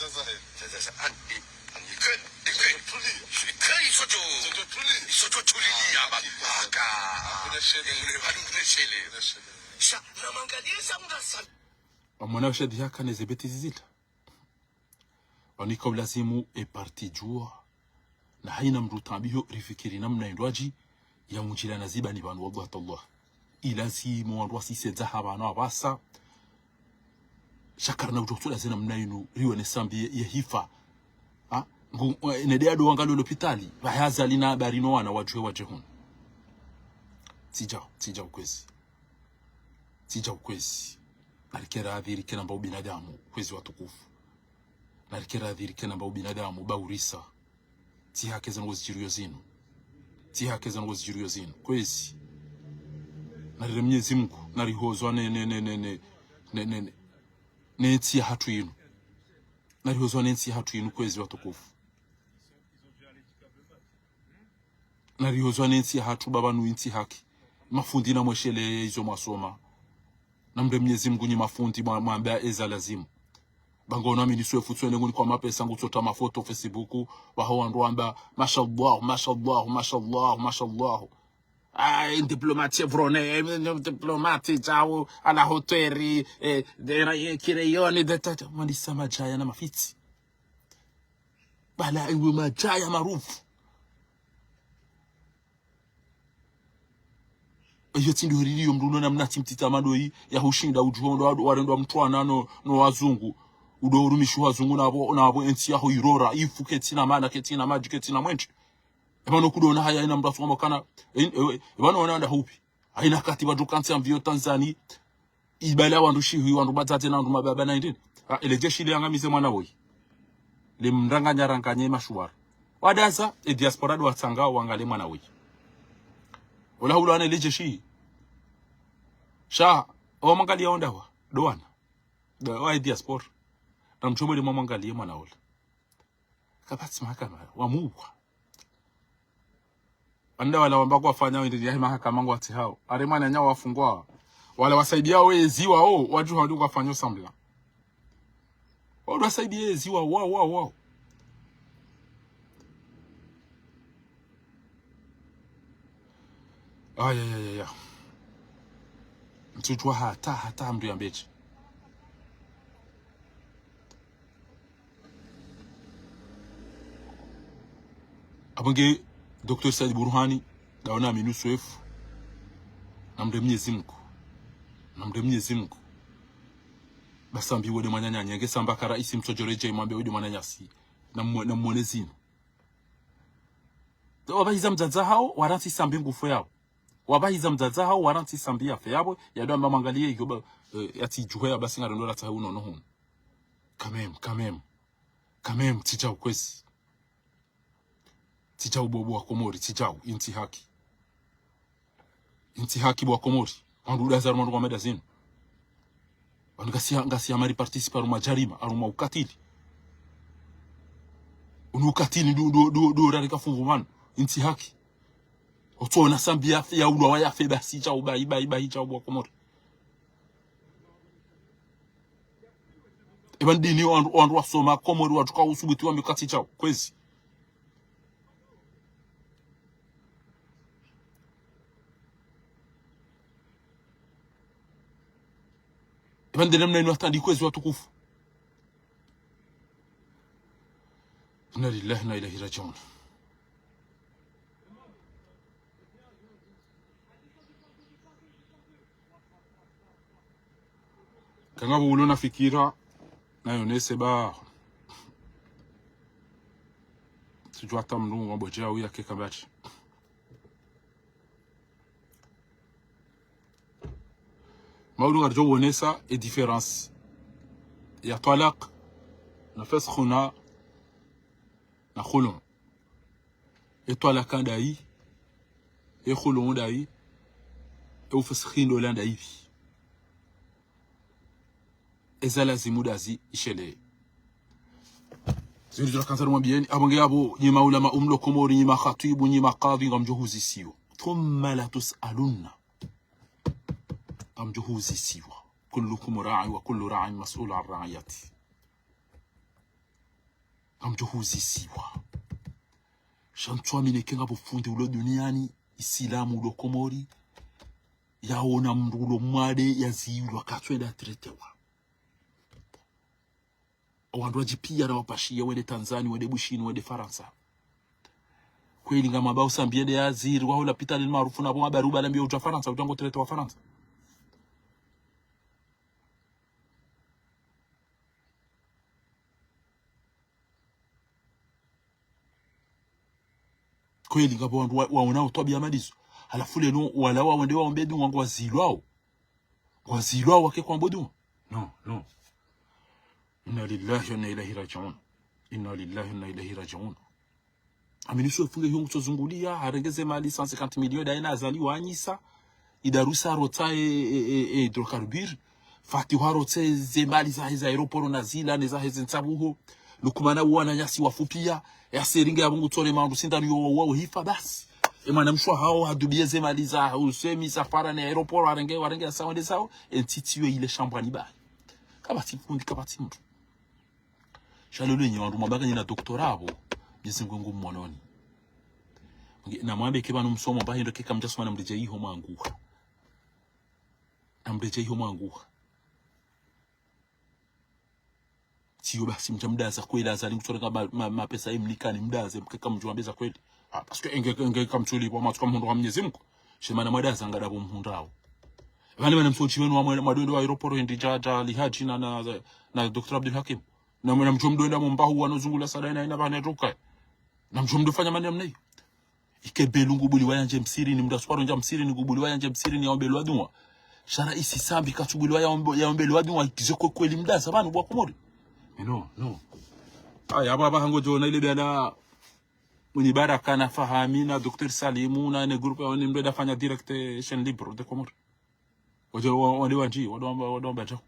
Sasa, sasa, ani, ani, ikwe, ikwe, ikwe, isojo. Isojo tuli. Isojo tuli ya ba. Aka. Hakuna shele. Hakuna shele. Sha, na mangalie sa mdasa. Wamwona ushadi haka ne zebeti zizila. Wanika ulazimu e parti djua. Na haina mndru tambiho rifikiri namna indwaji ya mundjila na ziba ni pvanu, wallah tallah. Ilazimu wandru wasisendza ha pvanu apvasa. Sha karina udjo tsula zena mna inu, riwone sambi ye, ye hifa. Ha? Ngu, eh, nede ado wangalio lopitali, pvahe Azali na habari no wana wadjuhe wadje hunu. Tsidjau, tsidjau kwezi. Tsidjau kwezi. Narike radhi rike namba ubinadamu, kwezi watukufu. Narike radhi rike namba ubinadamu, ba urisa. Tsi haki zanu ngozidjiriyo zinu. Tsi haki zanu ngozidjiriyo zinu. Kwezi. Narire Mnyezi Mngu, narihozwa ne, ne, ne ntsi ya hatru inu. Narihozwa ne ntsi ya hatru inu, kwezi watukufu. Narihozwa ne ntsi ya hatru, ba pvanu intsi haki. Mafundi na mwesheleye izo mwasoma. Namre Mnyezi Mngu nyi mafundi mwa, mwambe eza lazimu. Ba ngono amini swefu tswene nguni kwa mapesa ngutsotra mafoto Facebook, pvaho wandru wamba, mashallah, mashallah, mashallah, mashallah. Ah, un diplomate chevronné, un diplomate djau, à la hauteur, eh, de, de, kireyoni, de, de, de, mwandisa madjaya na mafitsi. Bala iwe madjaya marufu. Eyo tsi ndo rilio mndru uno na mna tsi mtiti amadoyi, ya hushinda udjuho ndo wa, warendwa mtwana no, no wazungu. Udo urumishi wazungu na abo, na abo entsi yaho irora, ifu ketsina mana, ketsina madji, ketsina mwendje. Eba no kudo na haya ina mndru asoma kana, e, e, eba no wana anda hupi. Haina kati ba duka ntsi amvio Tanzani, ibale ya wandru shihi, wandru badzadze na wandru mababa na indini. Ah, ele jeshi le angamize mwana woyi. Le mranganya ranganye mashuwara. Wadaza, e diaspora do watsanga wangale mwana woyi. Ola hulo ana ele jeshi. Sha, o mangalia onda wa, do wana. Do wa e diaspora. Na mtsobo le mwa mangalie mwana ola. Kapvatsi mahakama, wamuwa. Anda wala wamba kwafanya wende ya mahakama ngwatsi hao. Are mwananya wafungwa. Wala wasaidia wezi wao, wadjuha wadi kwafanya sambila. Wao wasaidia wezi wao, wao, wao, wao. Ay, ay, ay, ay, ay. Mtsudjuwa hata, hata mndru yambe tsi. Apvo nge Docteur Said Burhani, daona aminu swefu. Namre Mnyezi Mngu. Namre Mnyezi Mngu. Ba Sambi wede mwananyasi, nge samba ka raisi mtsodjo redjei mwambe wede mwananyasi. Namwe-, namwone zinu. Wapvahiza mdzadze hao, warantsi Sambi ngufe yao. Wapvahiza mdzadze hao, warantsi Sambi yafe yao, yado amba mwangalie iyo ba, eh, yatsidjuhe ya basi ngarendo ratsahe unono hunu. Quand même, quand même. Quand même, tsidjau kwezi. Tsidjau bo, bo wa Komori, tsidjau, intsi haki. Intsi haki bo wa Komori. Wandru udaza harumwa ndrongoo mada zinu. Wanu ngasi ya, ngasi ya mari participer harumwa djarima, harumwa ukatili. Unu ukatili ndo, ndo, ndo, ndo rarika funvu pvanu. Intsi haki. Otsona Sambi yafe, yaulwa wayafe, basi tsidjau, bahi, bahi, bahi, tsidjau bo wa Komori. Eba ndini wandru, wandru wasoma Komori watsuka usubuti wambe ka tsidjau, kwezi. Pvandze namna inu hata ndikwezi watukufu. Inna lillahi wa inna ilayhi raji'un. Kangapvo ulo na fikira, nayo nese ba. Sijua hata mndru ngwambo djau ya keka mbati. Maulu ngaridjo wonesa e différence ya twalak na faskhuna na khulu. E twalaka ndayi, e khulu ndayi, e ufaskhina ndola ndayi. Eza lazimu ndazi ishele. Zinu zila kandza nimwambiyeni, apvo nge apvo, nyi maulama mlo Komori, nyi makhatwibu, nyi makadhi, ngamdjo huzisiwa. Thumma latus'alunna. Ngamdjo huzisiwa. Kullukum ra'in wa kullu ra'in mas'ulun an ra'iyatihi. Ngamdjo huzisiwa. Sha ntsuamini eka ngapvo fundi ulo duniani, Isilamu ulo Komori, yaona mndru ulo mwade yazilwa katsu enda traitewa. Wandru wadjipiya na wapashiya wende Tanzania, wende Bushini, wende Farantsa. Kweli ngamwambao Sambi yende yazilwa ho lapitali maarufu na pvo mabari ubalambiya udja Farantsa, udja ngo traitewa Farantsa. Kweli ngapvo wandru wa, waonao twabiya madizo. Halafu leo wala wawende waombe dua ngwazilwao. Ngwazilwao wake kwambo dua. Non, non. Inna lillahi wa inna ilayhi raji'un. Inna lillahi wa inna ilayhi raji'un. Amini so funge yongu tso zunguliya, harenge ze mali cent cinquante millions ndayi na Azali wanyisa. Idarusa harotsa e, e, e, e hydrocarbures. Fatihu harotsa ze mali zahe za aéroport na zila, ne zahe ze ntsabuho. Lukumana uwana nyasi wafupiya. Ya seringe ya bungu tsole maundu sindanu yo wa uhifa basi. E mwana mshe wahawo hadubiye ze mali za usemi, safara ne aéroport, warenge, warenge ya sawa nde sawa. E ntiti yo ile shambwani bayi. Kapvatsi fundi, kapvatsi mndru. Sha leo nyi wandru mwabaka nyi na doctorat apvo, Mwenyezi Mungu ngu mwononi. Nge, namwambe eka pvanu msomo, mba hindru eka kamdjasoma namredjeyi ho mwanguha. Namredjeyi ho mwanguha. Tsiyo basi mdja mdaza kweli, Azali ngutsorenga ma, ma, mapesa emnikani mdaze, mkeka mdjuwa mbeza kweli. Ah, parce que enge, enge kamtsulipva, matsuka mhundra wa Mwenyezi Mungu. Shemana mwadaza ngada pvo mhundrao. Pvani mwana msontsi wenu wa mwe, mwadwendo wa aéroport ndi dja, dja Alhadji na, na, na docteur Abdul Hakim. Na mwana mdjo mdwenda mumbahu wano zungula sada ina, ina pvana toka. Na mdjo mdofanya mani namna iyo. Ike Belou ngubuliwa yandje msirini, mndru aswaro ndja msirini, ngubuliwa yandje msirini, yaombelwa dua. Sha raisi Sambi katsubuliwa yaombe, yaombelwa dua, ikize kwe kweli mdaza pvanu bwa Komori. Mais non, non. Aya, apvo apvaha ngodjo ona ile biala Mwinyi Baraka na Fahami na docteur Salimu na ne groupe ya wani mndru enda fanya direct, eh, chaîne libre de Comores. Wadjo, wa, wande wandji, wande wamba, wande wamba djao.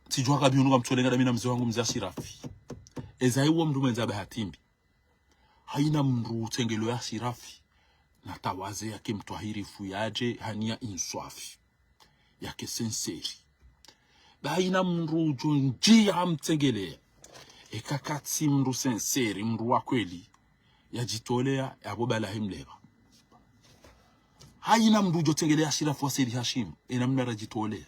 Tsidjuwa kabi unu kamtsolenga dami na mze wangu mze Ashirafi. Eza iwo mndru mwendza bahati mbi. Haina mndru utsengelo ya Ashirafi. Na tawaze yake mtwahirifu yadje haniya inswafi. Yake sincère. Ba haina mndru udjo ndjiya hamtsengeleya. Eka katsi mndru sincère, mndru wa kweli. Yadjitoleya, yapvo bala himleva. Haina mndru udjo tsengeleya Ashirafi wa Said Hashim. Ena mna radjitoleya.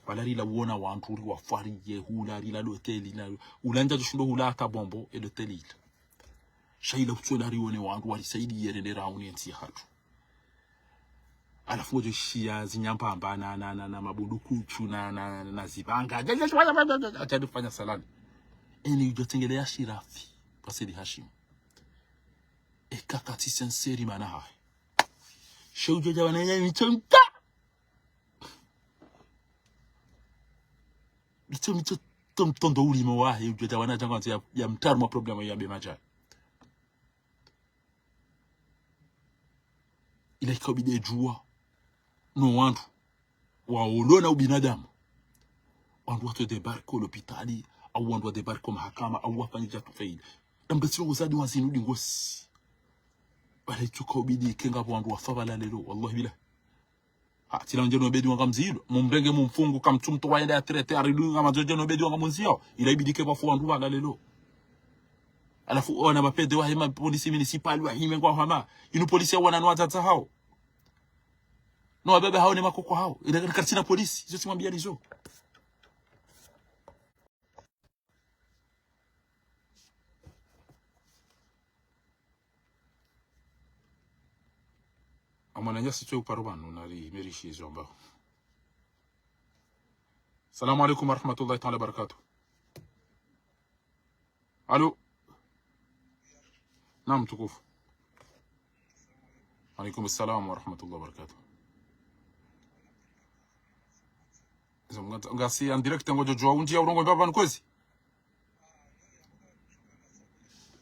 Pvala rila uona wandru ri wafwariye, hula rila loteli, na, ula ndja djoshindo hula hata bombo, e loteli ila. Sha ila utsola rione wandru warisaidiye rende rauni entsi yahatru. Halafu ngodjo shiya zinyambamba na, na, na, na mabunduku tsu na, na, na zibanga. Atadi fanya salani. Eni udjo tsengeleya Ashirafi. Kwa Said Hashim. Eka katsi sincère mana hahe. She udjo dja wana ya mitsonga. Mitso, mitso, tom, tondo ulimo wahe, udjo dja wana djangwa ya, ya mtaru ma problème ya be madjani. Ila ikaubidi djuwa. No wandru. Waolona ubinadamu. Wandru watso débarquer o lopitali, au wandru wa débarquer o mahakama, au wafanye djatu faili. Nambe tsilo uzadi wa zinu dingosi. Wala itsuka ubidi ike ngapvo wandru wafa pvala lelo, wallahi billah. Ha, tsila ndje no bedi wanga mzilo. Mumrenge mumfungu kamtsumto wa yenda ya traité, aridu nga madzoje no bedi wanga munziyao. Ila ibidi ke pvafu wandru pvala lelo. Halafu wana mapede wahe ma police municipal wahime ngwa hama. Inu police ya wana no wadzadze hao. No wababa hawo ne makoko hawo. Ina kartsina polisi. Izo tsimwambiyani zo. Amwananyasi twe uparo pvanu nari merishi izo ambao. Salamu alaikum warahmatullahi taala wabarakatuh. Alo. Naam, mtukufu. Alaikum salam warahmatullahi wabarakatuh. Izo nga-, ngasi en direct ngodjo djuwa undi ya urongoa mbapvi pvanu kwezi?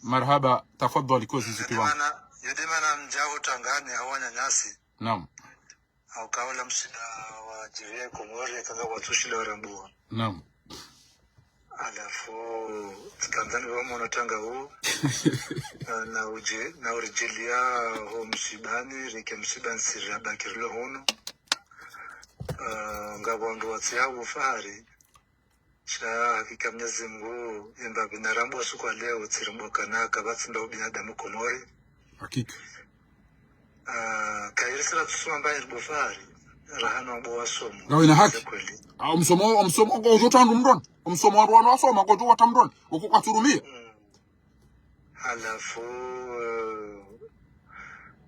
Marahaba, tafadhali, kwezi ziki wangu. Yo de mana, yo de mana mdjao tangani hawananyasi. Naam. Hauka ola mshiba wadjiriya Komori, kanga watsushinda warambua. Naam. Halafu, tsikandza ni wamono tanga hu. Na, na udje, na uridjiliya ho mshibani, rike mshiba ntsiri ya bakirilo hunu. Ah, ngapvo wandru watsi hau fahari. Sha hakika Mwenyezi Mungu, emba binadamu wa suku wa leo, tsiri mboka na kapvatsi mba ubinadamu Komori. Hakika. Ah, kayiri sila tsusoma mba iri bo fahari, rahana wabo wasomo. Ngawe na haki. Kweli. Ah, omsomo, omsomo, kwa ujo tandru mdroni. Omsomo wa wandru wasoma, kwa ujo wata mdroni. Uko kwa turumia. Mm. Halafu, eh,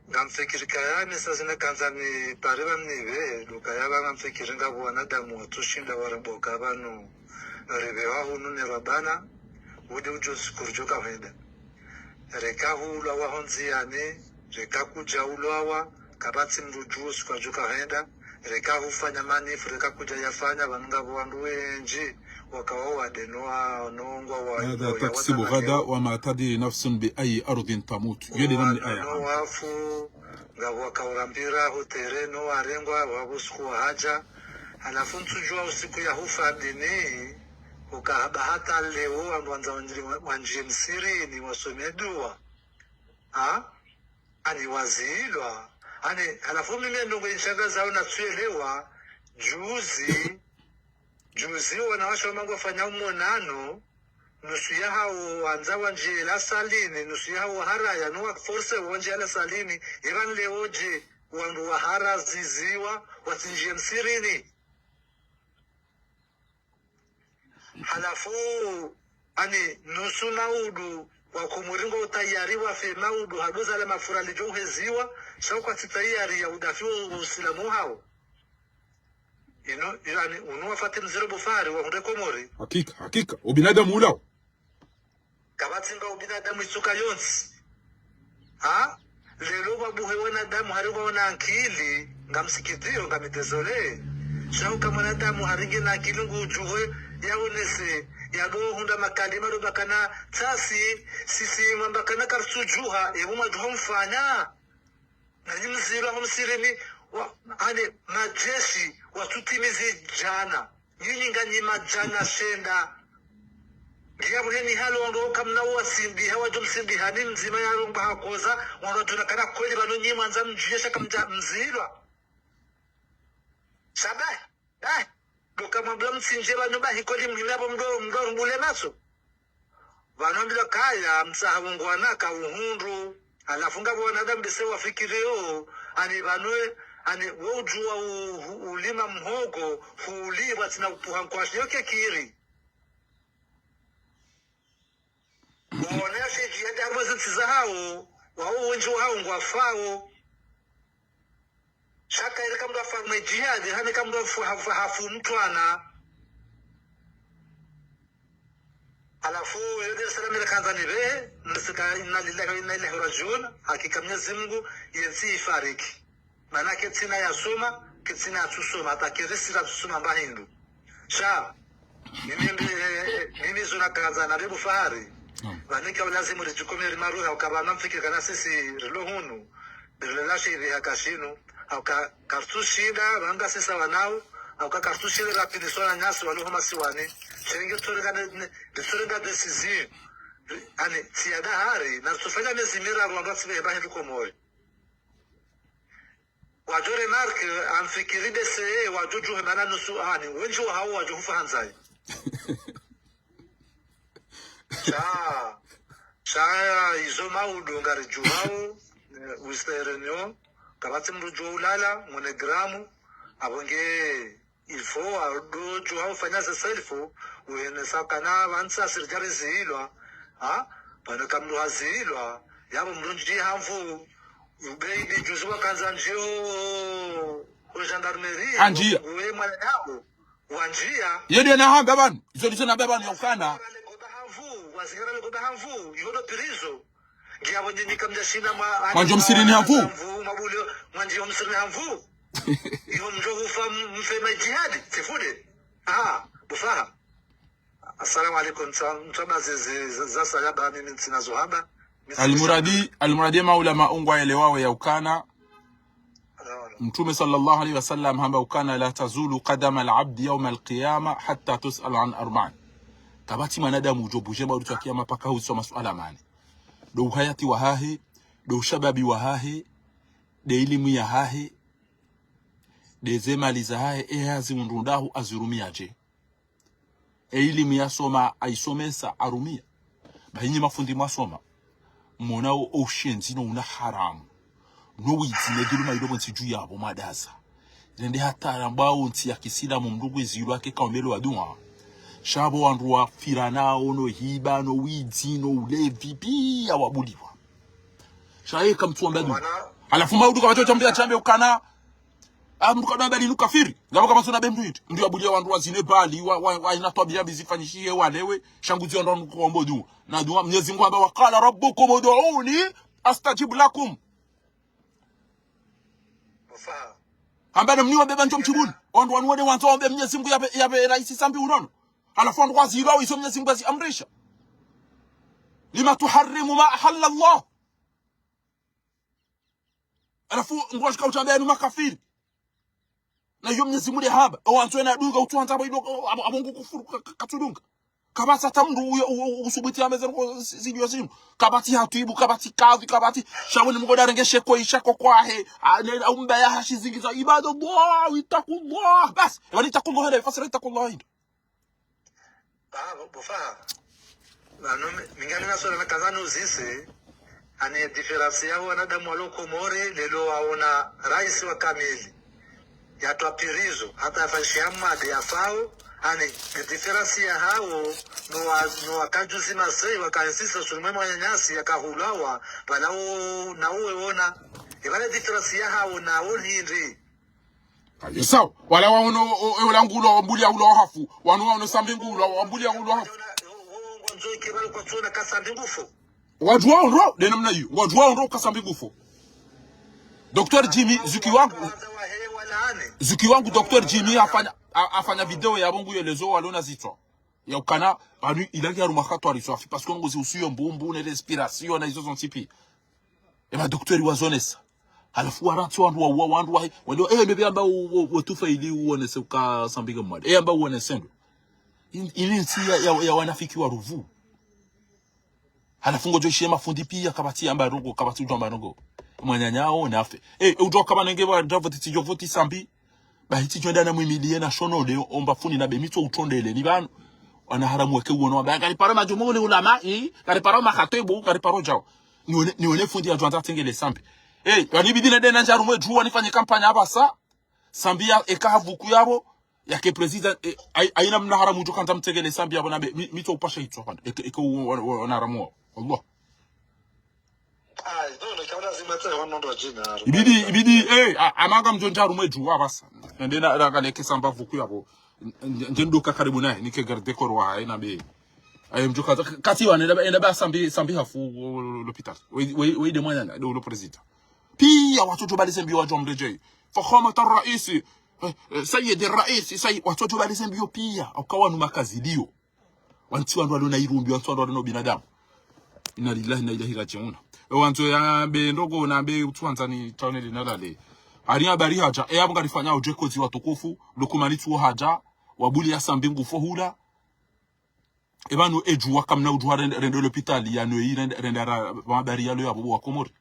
ngamfikiri kayani sa zina kandza ni pare pvamnive, duka yaba ngamfikiri ngapvo wanadamu watsushinda waramboka pvanu, rive wa hunu ne rabana, ude ujo siku rijo kahenda. Reka hulwa wa hondziyani, reka kudja ulwawa, kapvatsi mdru dju siku ajo kahenda, reka hufanya manifu, reka kudja yafanya, pvanu ngapvo wandru wendji, wakawa wade no wa, no ngwa wa, ماذا تكسب غدا وما تدري نفس بأي أرض تموت. Yo de namna aya. No wafu, ngapvo wakaurambira hutere, no warengwa, wabu siku wa haja. Halafu ntsudjuwa usiku ya hufa dini, ukahaba hata leo, wandru wandza wandjiri wa, wandjie msirini, wasome dua. Ha? Ani wazilwa. Ani, halafu mimi ndrongo inishangazao na tsuelewa, juzi, juzi wanawashe wa mangu wafanya umonano, nusu ya hao wandza wandjie la salini, nusu ya hao waharaya, no wa force wandjie la salini, ivan leo je, wandru wahara ziziwa, watsindjie msirini. Halafu, ani, nusu maudu, wa Komori ngo utayari wafe maudu, haduza la mafura lidjo uheziwa, sha kwatsi tayari ya udafi wa usilamu hao. Ino, ino, ani, unu wafati mziro bo fahari, wa hunde Komori. Hakika, hakika, ubinadamu ulao. Kapvatsi mba ubinadamu itsuka yontsi. Ha? Lelo wabuhe wanadamu hari waona ankili, ngamsikitiyo, ngami désolé. Sha uka mwanadamu hari ngena ankili ngudjuhe, yaonese, yado hundra makalima do bakana tsasi, sisi mwambakana karitsudjuha, ebu mwadjuha mfanya. Nanyi mzilwa ho msirini, wa, ani, majeshi, watsutimizi djana. Nyinyi nganyi madjana shenda. Ngiya buheni halo wandru kamna wasimbiha, wadjo msimbiha ni mdzima ya romba hakoza, wandru wadjona kana kweli pvanu nyi mwandza mdjuye sha kamdja mzilwa. Sha bahi, bahi. Duka mwambila mtsindje pvanu bahi kweli mhime apvo mdo, mdo rumbule matso. Pvanu ambilwa kaya, mtsaha wungwana ka uhundru. Halafu ngapvo wanadamu bese wafikiriyo, ani pvanu, ani wo udjuwa u-, u-, ulima mhogo, huulipva tsina upuha nkwashi, yo kekiri. Waone ya shedji yende harumwa zintsi za hao, wao wendji wa hao ngwafao. Sha kayiri ka mdru afa mwe jihadi, hani ka mdru afu, hafu, hafu mtwana. Halafu, yo Dar es Salaam ile kandza ni be, nisika inna lillahi wa inna ilaihi rajiun, hakika Mwenyezi Mungu, yentsi ifariki. Mana ketsina yasoma, ketsina yatsusoma, hata keri sira tsusoma mba hindru. Sha, mimi mbe, mimi zuna kandza na be bo fahari. Naam. Pvanu ka ulazimu ridjikomeri maruha, uka pvanu mfikiri kana sisi rilo hunu. Rilo lashe ivi haka shinu, hauka kartsushinda, pvanga sisa wanao, hauka kartsushinda rapidi sona nyasi walo huma siwani. Shenge tsorenga ne, ne, tsorenga décision. Ani, tsi ya dahari, na tsufanya mezi miraru wandru watsibe heba hindru Komori. Wadjo remarque, amfikiri bese, wadjo djuhe mana nusu, ani, wendji wa hao wadjo hufa handzaye. Sha, sha izo maudu ngaridjuwao, eh, Western Union, Kapvatsi mndru djo ulala, mwenye gramu, apvo nge il faut, ado djo hau fanya ze self, uyenesa kana pvantsi asiri djari zilwa, ha? Pvanu ka mndru hazilwa, yapvo mndru ndji hamvu, ube idi juzi wakandza ndjio, o gendarmerie, Andjia. Uwe mwana yao, wandjia. Iyo ndiyo nahamba pvanu, izo ndizo nahamba pvanu ya ukana. Wazingara le goba hamvu, wazingara le goba hamvu, iyo ndo prison. Ngiya pvo nyinyi kamdjashinda mwa- Mwandjo msirini hamvu. Hamvu, mabulio, mwandjo msirini hamvu. Iyo mndjo hufa m-, mfe ma jihadi, tsifude. Aha, bufaha. Assalamu alaikum, mtsa-, mtsaba zi-, zi-, zi-, zasaya ba mimi ntsina zo hamba. Almuradi, almuradi maulama ngwaelewawo ya ukana. Mtrume swalla Allahu alayhi wa sallam hamba ukana: لا تزول قدم العبد يوم القيامة حتى تسأل عن أربع. Kapvatsi mwanadamu udjo buje mba urutswa kiyama paka huziswa masuala mane. Ndo uhayati wahahe, ndo ushababi wahahe, nde ilimu yahahe, nde ze mali zahahe, e hazi mndru ndahu azirumiya dje. E ilimu yasoma, ayisomesa, arumiya. Ba inyi mafundi mwasoma. Mwona o, o ushenzi no una haramu. No widzi ne dhuluma ilo pvontsi dju yapvo mwadaza. Rende hata rambwa o ntsi ya kisilamu mndru kwezi ilo yake kaombelo wa dua. Sha pvo wandru wafira nao no hiba, no widzi, no ulevi, piya wabuliwa. Sha ye kamtsuwa mba dua. Halafu maudu kapvatso chambiya chambe ukana, ah, mndru kadwa mbali nu kafiri. Ngapvo kama suna be mndru iti. Mndru yabulia wandru wazine bali, wa, wa, wa ina twabiya mbi zifanyishihe walewe, sha nguzi wandru wanu kuombo dua. Na dua, Mnyezi Mungu hamba: وقال ربكم ادعوني أستجب لكم. Hamba na mniombe ba ndjo mdjibuni. Wandru wanu wale wandzo waombe Mnyezi Mungu yapve, yapve raisi Sambi unono. Halafu wandru wazilwa izo Mnyezi Mungu haziamrisha. لم تحرم ما أحل الله. Halafu ngwashika utambe yanu makafiri. Na iyo Mnyezi Mungu hamba, o wandzo ena dunga utsuhandza abo ido, abo, abo ngu kufuru ka-, ka-, katsudunga. Kapvatsi hata mndru uyo, u-, u-, usubuti ameze nko zi-, zilio zinu. Kapvatsi hatibu, kapvatsi kadhi, kapvatsi. Sha weni mngoda renge sheko isha ko kwahe. A, ne, au mbaya hashi zingiza. عباد الله، اتقوا الله. Basi. Eba ni اتقوا الله, hende, fasira اتقوا الله hende. Ah, bo-, bofa. Nanu mi-, mi ngamina swala nakandza nuzise, ani différence ya wanadamu walo Komori, lelo waona raisi wa kamili. Yatwa prison, hata yafanyishiha made yafao, ani, ni différence ya hawo, no wa-, no wakajuzi masei, wakansisa, sulumwe mwananyasi, yakahulawa, pvala wo, na uwe wona. Ibale différence ya hawo, na wo nindri. Ayo sawa. Wala waono, o, o, ola ngulo, wambulia ulo hafu. Wanu waono Sambi ngulo, wambulia ulo hafu. Wadjuwa ondro, de namna iyo. Wadjuwa ondro ka Sambi ngufo. Docteur Jimmy, zuki wangu. Zuki wangu, Docteur Jimmy, afanya, a-, afanya video ya bongo yelezo, walona zitswa. Ya ukana, pvanu ilangi harumwa hatwari swafi. Parce que ngozi usiyo mbumbu, ne respiration, na izo zontsi pi. Ema docteur wazonesa. Halafu waratsi wandru wa, wa, wandru wa, wandru wa, eh, mebe amba u, u, utufa ili uonese uka Sambi nge mwade. Eh, amba uonese ndo. In-, ili ntsi ya, ya, ya wanafiki wa ruvu. Halafu ngodjo ishiye mafundi piya, kapvatsi amba rongo, kapvatsi udjo amba rongo. Mwananyao, nafe. Eh, udjo kaba nenge wa, ndavo titsi djo voti Sambi. Ba hitsi djo nda na mwimiliye na shono leo, omba funi na be mitso utrondele, ni pvanu. Wana haramu weke uono, wamba, kariparo madjumuni ulama, i, kariparo makhatibu, kariparo djao. Niwone, niwone fundi ya djwandza tsengele Sambi. Eh, wani bidi nende na ndjaru mwe djuwa nifanye kampanya apvasa. Sambi ya, eka havuku yapvo, yake président, eh, ai-, aina mna haramu djo kandza mtsengele Sambi yapvo na be, mi-, mitso upasha hitswa pvanda. Eke, eke u-, wa-, wa-, wana haramu wao. Allah. Ah, no, no, kaona zima tse, wano ndo jina. Ibidi, ibidi, eh, a-, amanga mdjo ndjaru mwe djuwa apvasa. Nende na, na kaleke Sambi havuku yapvo. N-, n-, nje nduka karibu naye, nike garde corps wahahe na be. Aye mdjo kaza, ka-, kati wa, nenda ba, nenda ba Sambi, Sambi hafu, o, o, l'hôpital. We, we, we de mwananya, de ulo président. Piya, watsodjo balize mbiyo wadjo mredjei. Fakhamat ar-raisi, eh, eh, sayyid ar-raisi, sayyid, watsodjo balize mbiyo piya. Ukawa numa kaziliyo. Wantsi wandru walona irumbi, wantsi wandru walona ubinadamu. Inna lillahi wa inna ilayhi raji'un. E wandzo ya be ndrongo na be utsuhandza ni taone lina lale. Hari habari hadja, e apvo ngarifanya udje kozi watukufu, Lukumani tsuwo hadja, wabuli ya Sambi ngufo hula. E pvanu edjuwa kamna udjuwa rende, rende l'hôpital ya noyi, rende, rende ra, habari ya lo ya bobo wa Komori.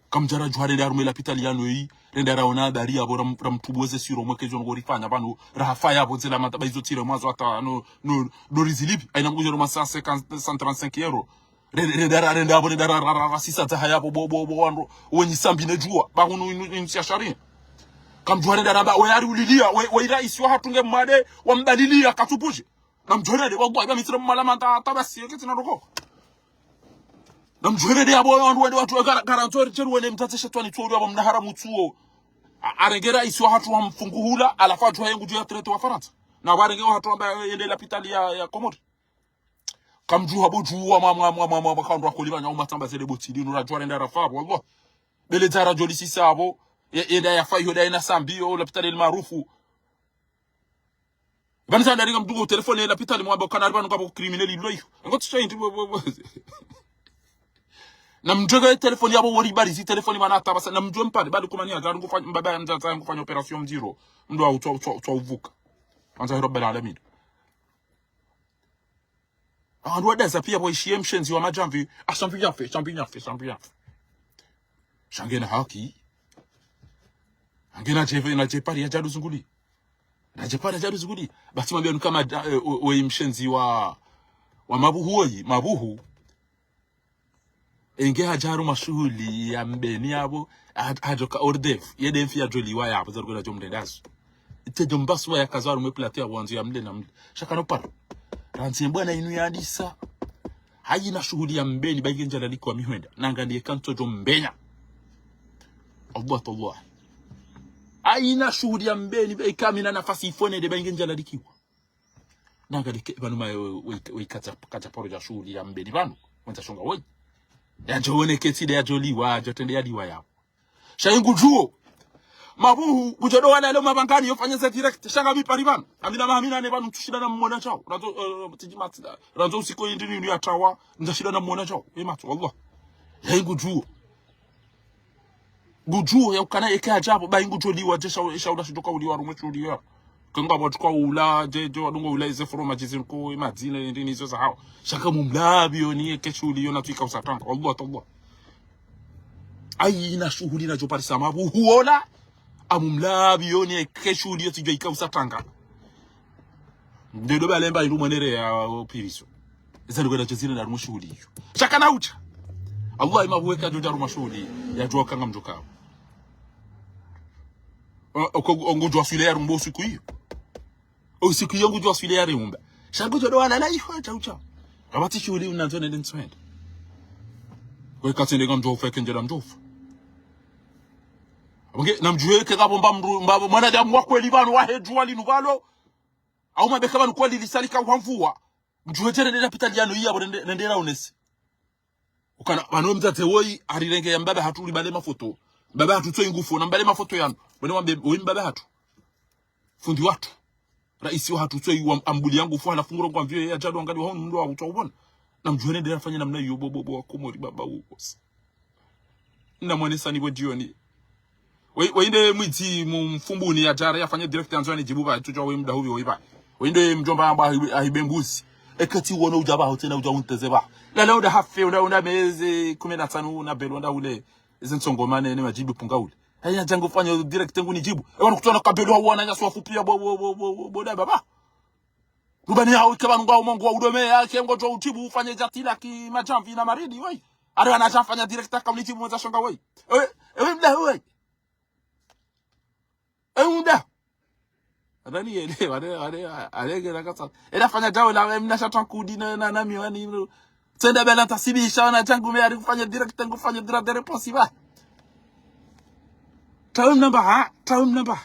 Kamdjara djuwa rende harumwa l'hôpital ya noyi, rende raona habari yapvo ram-, ramtubu weze siro mweke djo ngorifanya pvanu, rahafa yapvo ndzela mata, ba izo tire mwazo hata no, no, no rizilipi, aina mkudjero ma cent cinquante, cent trente-cinq euros. Rende, rende, ra-, rende apvo, rende, ra-, ra-, ra-, ra-, sisa dzaha yapvo, bo, bo, bo, wandru, wenyi sambi ne djuwa, ba hunu inu, inu siya sharia. Kamdjuwa rende ramba, we ari ulilia, we, we raisi wahatru nge mwade, wambalilia, katsupvuje. Namdjuwa rende, wallahi, ba mitsira mmala manta, tabasi, yeke tsina roko. Namdjuwa rende, apvo, wandru, wende, watru, gara-, garantori, cheru, wende, mtsatse shetwani, tsu, apvo, mna haramu, tsu. A-, arenge raisi wahatru wamfunguhula, halafu adjuha ye ngudjo ya traité wa Farantsa. Na warenge wahatru wamba, yende lapitali ya, ya Komori. Kamdjuha bo djuwa mwa, mwa, mwa, mwa, mwa, mwa, kandru akoli pvanya umatsamba zele botsi linu radjuwa renda rafa, wallah. Bele dza radjo lisisa apvo, ye-, yenda yafa iyo da yena sambi yo, lapitali El Maarouf. Pvani sa ndaringa mdru ngo telefoni lapitali mwambe ukana ari pvanu ngapvo criminel ilo iyo. Ngo tsi shaindi, bo, bo, bo. Namdjuwe telefoni yapvo wori bari zi telefoni mana tabasa, namdjuwe mpare, bali kumani ya, djaru ngufanya, mbaba ya mdzadze ngufanya opération mdziro. Mdru wa utswa, utswa, utswa uvuka. Anza Rabbil Alamin. Wandru wadaza piya pvo ishiye mshenzi wa madjamvi. Ah, shambi yafe, shambi yafe, shambi yafe. Sha ngena haki. Ngena djeve, na djepari ya djadu zunguli. Na djepari ya djadu zunguli. Basi mwambiya nuka ma-, eh, o-, oyi mshenzi wa, wa Mabuhu oyi, Mabuhu. Enge hadja harumwa shuhuli ya Mbeni yapvo, had-, hadjoka hors d'œuvre. Ye de mfi yadjoliwa yapvo, za rukwenda djo mrendazo. Itedjo mbasuwa yakaza harumwa plateau yapvo wandzo ya mle na mle. Sha kana upara. Randzi mbwana inu yadisa. Hayina shuhuli ya Mbeni, ba inge ndjalalikiwa mi hwenda. Nanga ndiye kantso djo mbenya. Allah, Allah. Hayina shuhuli ya Mbeni, ba ika mi na nafasi ifone de ba inge ndjalalikiwa. Nanga dike, pvanu ma, we, we, we, kadja, kadja paro dja shuhuli ya Mbeni pvanu. Wandza shonga woyi. Yadjo wone ketsi de yadjoliwa, yadjo trende yaliwa yapvo. Sha ingudjuwo. Mabuhu, kudjo do wala leo mabangani, yo fanya ze direct. Sha nga mi pari pvanu. Amina ma amina ne pvanu, ntsushinda na mwona djao. Randzo, eh, tiji matsi da. Randzo usiku yindi ni ya trawa, ntsashinda na mwona djao. E matso, wallah. Ya ingudjuwo. Ngudjuwo ya ukana eke hadja pvo, ba ingudjoliwa, dje sha-, shaula shidjoka uliwa, harumwa shuhuli ya. Kanga pvo djuka ula, dje, dje wadungo ula, ize fromage zinu ko, imadzina, ndini izo za hawo. Sha ka mumlabi yo ni eke shuhuli yo na tsu ika usatanga. Wallah, tallah. Hayina shuhuli na djo parisa Mabuhu ola. Amumlabi yo ni eke shuhuli yo tsidjo ika usatanga. Ndedo ba lemba ilu mwenere ya opiriso. Iza ndiko na chezile na harumwa shuhuli iyo. Sha kana ucha. Allah ima huweka djo dja harumwa shuhuli. Yadjuwa kanga mdjoka. O, o, ko, o, ngudjuwa swile ya rumbo usiku iyo. Usiku iyo ngudjuwa swile ya rumba. Sha ngudjo do wala la iho cha ucha. Kapvatsi shuhuli unandzo nende ntswende. Kwe katsende nga mdjofa, eke ndjela mdjofa. Abonge, namdjuwe ke kapvo mba mdru, mba, mwanadamu wa kweli pvanu, wahe djuwa linu pvalo. Au mabeka pvanu kweli lisalika uhamvuwa. Mdjuwe djere nde lapitali yanu iya, bo nende, nende raonese. Ukana, pvanu mdzadze woyi, harirenge ya mbaba hatru libale mafoto. Mbaba hatru tso ingufu, na mbale mafoto yanu. Bone wambe, woyi mbaba hatru. Fundi watru. Raisi wahatru tso iwa ambuli yangufu, halafu nguro ngwamvio ya djadu angali wa hunu mdru wa utwa ubona. Namdjuwe nde rafanya namna iyo bo, bo, bo, wa Komori baba uwosi. Namwonesa ni bo djioni. We, we inde mwidzi mu-, Mfumbuni ya djara yafanya direct yandzo yanidjibu ba, tsudjuwa we mda huvi we ba. We inde mdjomba amba ahibe, ahibe mbuzi. Ekati wono udja ba, hotsena udja unteze ba. Lala uda hafe, uda, uda mezi kume na tsanu, una belo, uda ule. Izi ntsongo mane, ne madjibu punga ule. Haya, djangu fanya direct ngunijibu. Ewa nukutona kabelo wa wana nyasi wafupi ya bo, bo, da baba. Rubani ya wike pvanu ngwa umongo wa udome ya, ke ngodjo ujibu ufanye djatila ki madjamvi na maridi, woyi. Ari wana djafanya direct aka unijibu mweza shonga, woyi. Ewe, ewe mda, woyi. Ewe mda. Adani yele, wale, wale, wale, wale, wale, wale, ela fanya djao la, we mna sha tankudi na, na, na miwani, no. Tsende bela tasibisha wana djangu me ari kufanya direct, ngufanya droit de réponse ba. Tawe mnamba, ha? Tawe mnamba.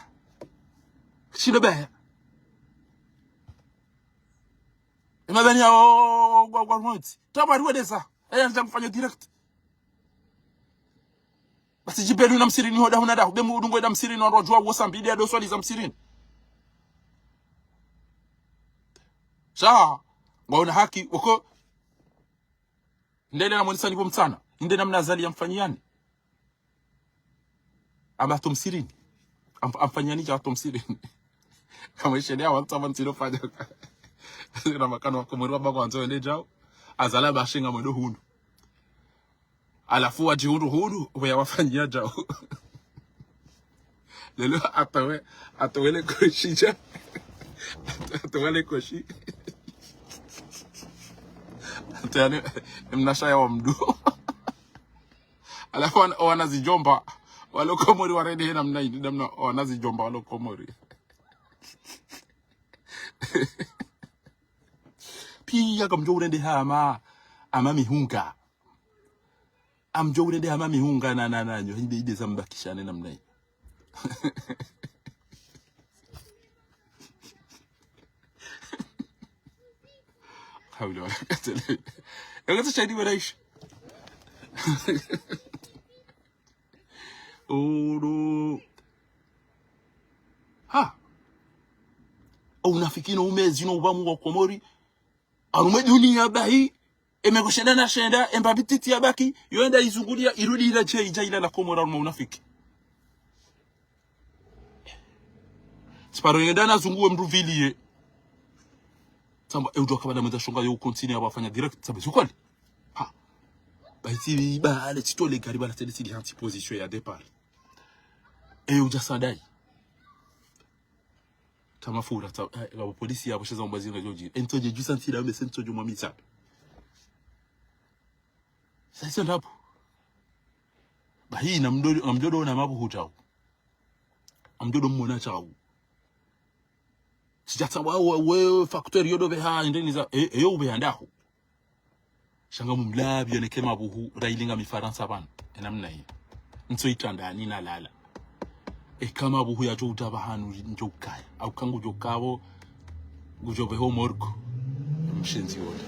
Shilo be. Ema beni ya, o, o, o, gwa, gwa, mwezi. Tawa riweleza. Eya, nza kufanya direct. Basi djibelu na msirini hoda huna dahu. Be mdru ngo eda msirini, wandru wadjuwa uwo sambili ya doswali za msirini. Sha, ngwaona haki, woko. Ndele na mwanisa nipo mtsana. Inde namna Azali ya mfanyiyani. Amba ato msirini. Am-, amfanyiyani dja ato msirini. Kama ishele ya wantsa mantsilo fanya. Na makano wa Komori wa bako wandzo wende djao. Azali ba shinga mwendo hunu. Halafu wadjihundru hunu, we ya wafanyiya djao. Lelo atowe, atowe le koshi dja. Atowe le koshi. Tsena, mnashaya wa mdru. Halafu wana, wana zidjomba. Walo Komori warende hena mna indi, namna wana zidjomba walo Komori. Piya kamdjo urende hama, hama mihunga. Amdjo urende hama mihunga na, na, na, nyo, inde, inde zambakishane namna yi. Hawla wala quwwata illa billah. Yakati shahidi wala ish. Ulu. Ha. Unafiki no umezi no ubamu wa Komori. Harumwa duniya bahi. Emeko shenda na shenda, embapvi ntiti yabaki, yo yenda izunguliya, irudi ila dje idja ilala Komori harumwa unafiki. Tsiparo yenda na zunguwe mdru viliye. Tsamba, e udjuwa kabla mwendza shonga yo ucontinuer ya wafanya direct, tsamba, tsi kweli. Ha. Ba itsi, ba, ale, tsitole gari, ba, la, tsende, tsili hantsi position ya départ. E udja sadayi. Tama fura, ta, eh, ba polisi yapvo sheza mbazi nga djodji. Entso dje djusa ntsi la, mese ntso djo mwamisa. Sa iso ndapvo. Bahi, namdjo, namdjo do na mabuhu djau. Amdjo do mwona djau. Sija tsa wa, wa, we facteur yo do beha, ende niza, e, e yo ubeha ndaho. Sha ngamumlapvi yoneke mabuhu, rayilinga mifarantsa pvanu. Enamna yi. Ntso itrandani na lala. Eka mabuhu yadjo udja pvahanu ndjo ukaya. Au kangudjo kapvo, ngudjo pveho morgue. Mshenzi wole.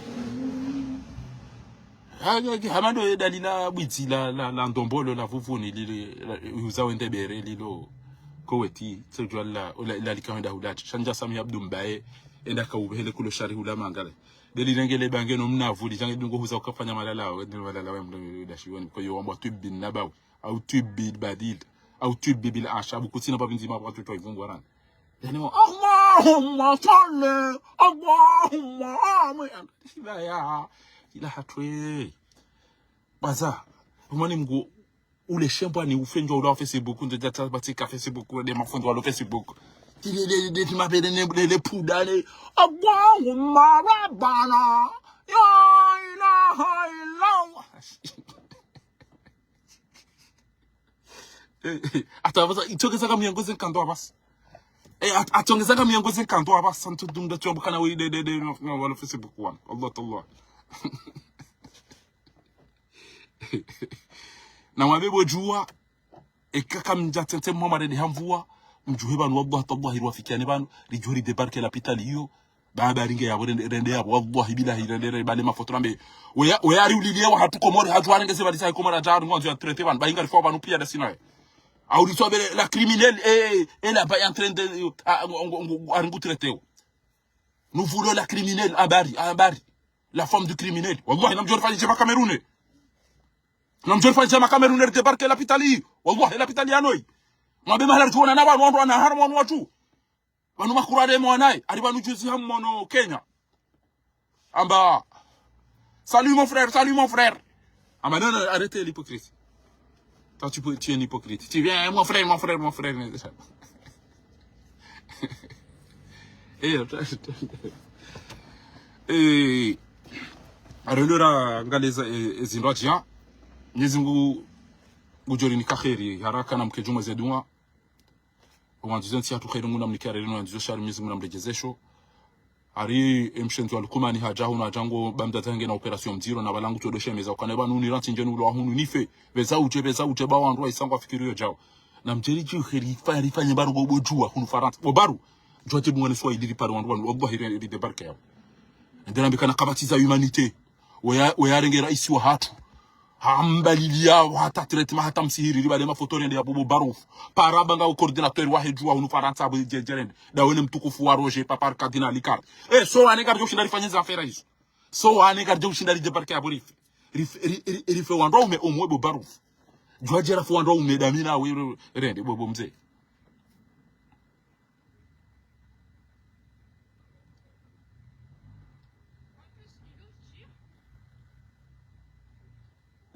Ha, ha, ha, hama ndo ye dalila bwidzi la, la, la ndombolo la vuvuni lile, la, uza wende bere lilo. Koweti, tsodjwa la, la, la lika wenda hulatsi. Sha ndja Sami Abdu Mbaye, enda ka ubehele kulo shari hula mangale. Beli rengele bange no mnavu, li jange dungo huza ukafanya malala, we, ni malala we mdo dashi woni, kwa yo wamba tibbi nabawi, au tibbi badil, au tibbi bil ashab, kutsina pa binzi ma watu twa ivungu warani. Yani mo, Allahumma salli, Allahumma amin. Shiba ya, ila hatwe. Baza, umani mgu, ule shembwa ni ufendwa ula wa Facebook, ndo djata batika Facebook, de mafundi walo Facebook. Tile de, de, de, mabele ne, de, de puda, de, Allahumma Rabbana, ya ilaha illallah. Eh, eh, ata basa, itokeza kama miongozi nkando basa. Eh, at-, atongeza kama miongozi nkando basa, ntu dumda tu abukana we de, de, de, no, no, walo Facebook wan. Allah, Allah. Na mwambe bo djuwa, eka kamdja tente mwa marende hamvua, mdjuhe pvanu, wallahi, tallahi, riwafikiane pvanu, ridjuhe ridébarquer lapitali iyo, baba ringe yapvo, rende, rende yapvo, wallahi, billahi, rende, rende, bale mafoto nambe, oya, oya, ari ulilie wa hatru Komori, hadjuwa renge se bali sa Komori, adja, ngwandzo ya traité pvanu, ba inga rifua pvanu piya dasinaye. Au riswa bele, la criminelle, eh, eh, là-bas est en train de, ah, ngo, ngo, ngo, ngo, ari ngu traité. Nous voulons la criminelle, habari, habari. La femme du criminel. Wallahi, namdjo rifanyishe ma Camerounais. Namdjo rifanyishe ma Camerounais ridébarquer lapitali. Wallahi, lapitali ya Noi. Mwambe mahala ridjuona na pvanu wandru wana harumwa wanu watru. Pvanu makurare mwanaye. Ari pvanu juzi hamono Kenya. Amba, salut mon frère, salut mon frère. Amba, non, non, arrêtez l'hypocrisie. Toi, tu peux, tu es un hypocrite. Tu viens, mon frère, mon frère, mon frère. Eh, eh, arendera ngaleza, eh, ezindru adjiya. Mwenyezi Mungu ngudjo rinika kheri haraka na mke djumwa ze dua. Wandzizo ntsi hatru kheri, Mungu namnike, arere no wandzizo shari, Mwenyezi Mungu namredjezesho. Ari, e mshenzi wa Lukumani hadja hunu, hadja ngo bamdadza nge na opération mdziro, na pvala ngutso do shemeza ukana pvanu ni rantsi ndjeni ulo wa hunu nife. Pveza udje, pveza udje, ba wandru wa isa ngwafikiriyo djao. Na mdjeri dji kheri fa, rifanye baru bo, bo djuwa hunu Farantsa. Bo baru. Djuwa te dungwa ni Swahili ripare wandru wanu. Wallahi, ri, ridébarquer yao. Ende nambe kana kabatiza humanité. Oya, oya renge raisi wa hatru. Hambaliliya, hata traitement, hata msihiri, ribale mafoto rende ya bobo baruf. Para banga o coordinateur wahe djuwa hunu Farantsa, bo dje, djerende. Dawe ne mtukufu wa Roger, papa cardinal Ricard. Eh, so wane karidjo ushinda rifanye za affaire izo. So wane karidjo ushinda ridébarquer ya bo rife. Rife, ri, ri, rife wandru waume omwe bo baruf. Djuwa djera fo wandru waume damina we, re, rende, bo, bo mze.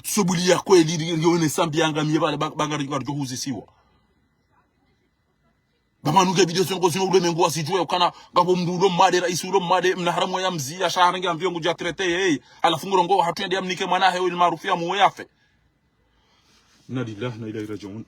Tsobuli ya kweli, li, li, lione sambi yanga miye pvale, ba, banga ri, ridjo huzisiwa. Baba nunge video zinu ngozinu ulemengu wazidjuwe ukana ngapvo mndru ulo mmade, raisi ulo mmade, mna haramu ya mziya, sha harenge amviyo ngudja traité yeye. Halafu ngurongoa hatru yende yamnike mwana hahe, El Maarouf ya muwe yafe. Inna lillahi wa inna ilayhi radjiun.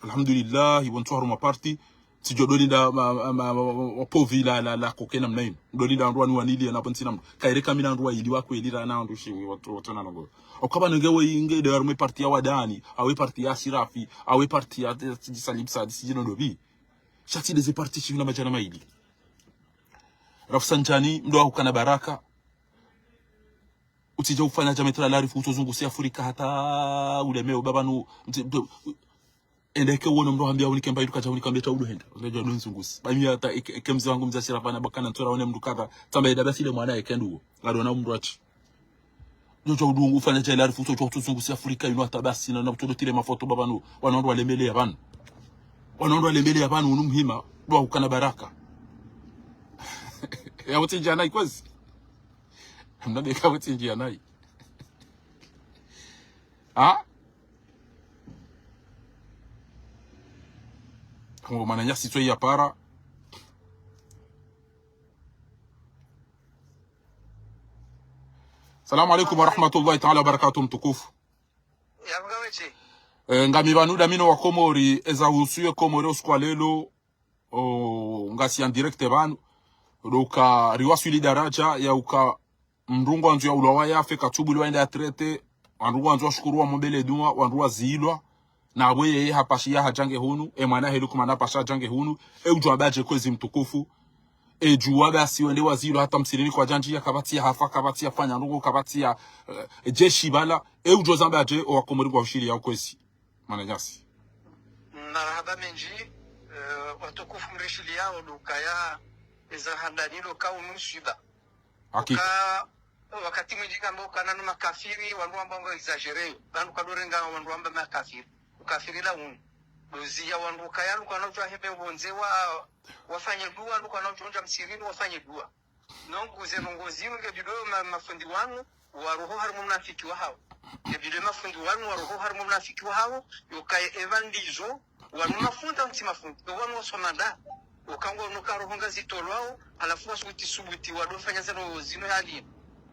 Alhamdulillah, ibo ntsu harumwa parti. Tsidjo dolinda ma, ma, ma, ma, ma, ma, povi la, la, la, kokena mna inu. Dolinda wandru wani wanili ya napvo ntsina mndru. Kaire kamina wandru waili wa kweli ra na wandru shiwi watu, watu na nongo. Okaba nge we inge de harumwe parti ya Wadani, awe parti ya Sirafi, awe parti ya, ya, ya Salim Said, si jino dobi. Sha tsi de ze parti shiwi na madjana maili. Rafsanjani, mndru wa hukana baraka. Utsidja ufanya dja maître Larifou utsozungusi Afrika hata ulemeo baba nu, mtsi-, mtsi-, ende eke uone mndru hambia unike mba iduka dja unika mbeta udo henda. Unadjua ndo nzungusi. Ba mi hata eke, eke mze wangu mze Ashirafa na bakana ntsora one mndru kadha. Tsamba eda basi le mwana eke nduo. Ngado na mndru ati. Nyo dja udu ufanya dja Larifou utsodja utsozungusi Afrika inu hata basi na, na utsodo tire mafoto baba nu. Wanu wandru walemele ya pvanu. Wanu wandru walemele ya pvanu unu muhima. Dua ukana baraka. Ya wote djana ikwezi. Mna beka wote djana i. Ah? Kongo mwananyasi tso ya para. Salamu alaikum wa rahmatullahi ta'ala wa barakatuh, mtukufu. Ya mga wetsi. Eh, ngami pvanu da mino wa Komori, eza husu ye Komori usiku wa lelo, o, ngasi en direct pvanu. Ndo uka riwaswili daraja ya uka mndru ngwandzo ya ulwa wa yafe, katsubu liwa enda ya traité, wandru ngwandzo wa shukuru wa mombele dua, wandru wa zilwa, na abwe yeye hapashiya hadjange hunu, e mwana helu kumana pasha hadjange hunu, e udjua badje kwezi mtukufu, e djua basi wende wa zilwa hata msirini kwadjandjiya, kapvatsi ya hafa, kapvatsi ya fanya ndrongo, kapvatsi ya, eh, jeshi bala, e udjua zamba badje, o wa Komori ngwa ushili ya ukwezi. Mwananyasi. Marahaba mendji, eh, watukufu mrishili yao ndo ukaya, eza handani ndo uka unu shiba. Hakika. Uka, wakati mwindji kamba ukana no makafiri, wanu wamba ngo exagéré. Pvanu kadorenga wanu wamba makafiri. Ukafiri la unu. Luziya wanu ukaya, lukana udjua hebe wondze wa, wafanye dua, lukana udjondja msirini, wafanye dua. Nongu ze nongo zinu nge bidwe ma, mafundi wanu, waroho harimwa mnafiki wa hawo. Nge bidwe mafundi wanu, waroho harimwa mnafiki wa hawo, yokaye eva ndizo, wanu mafundi, ntsi mafundi, yo wanu wasoma nda. Uka ngo nuka roho nga zitolwao, halafu wasubuti subuti, wado fanya zeno zinu hali.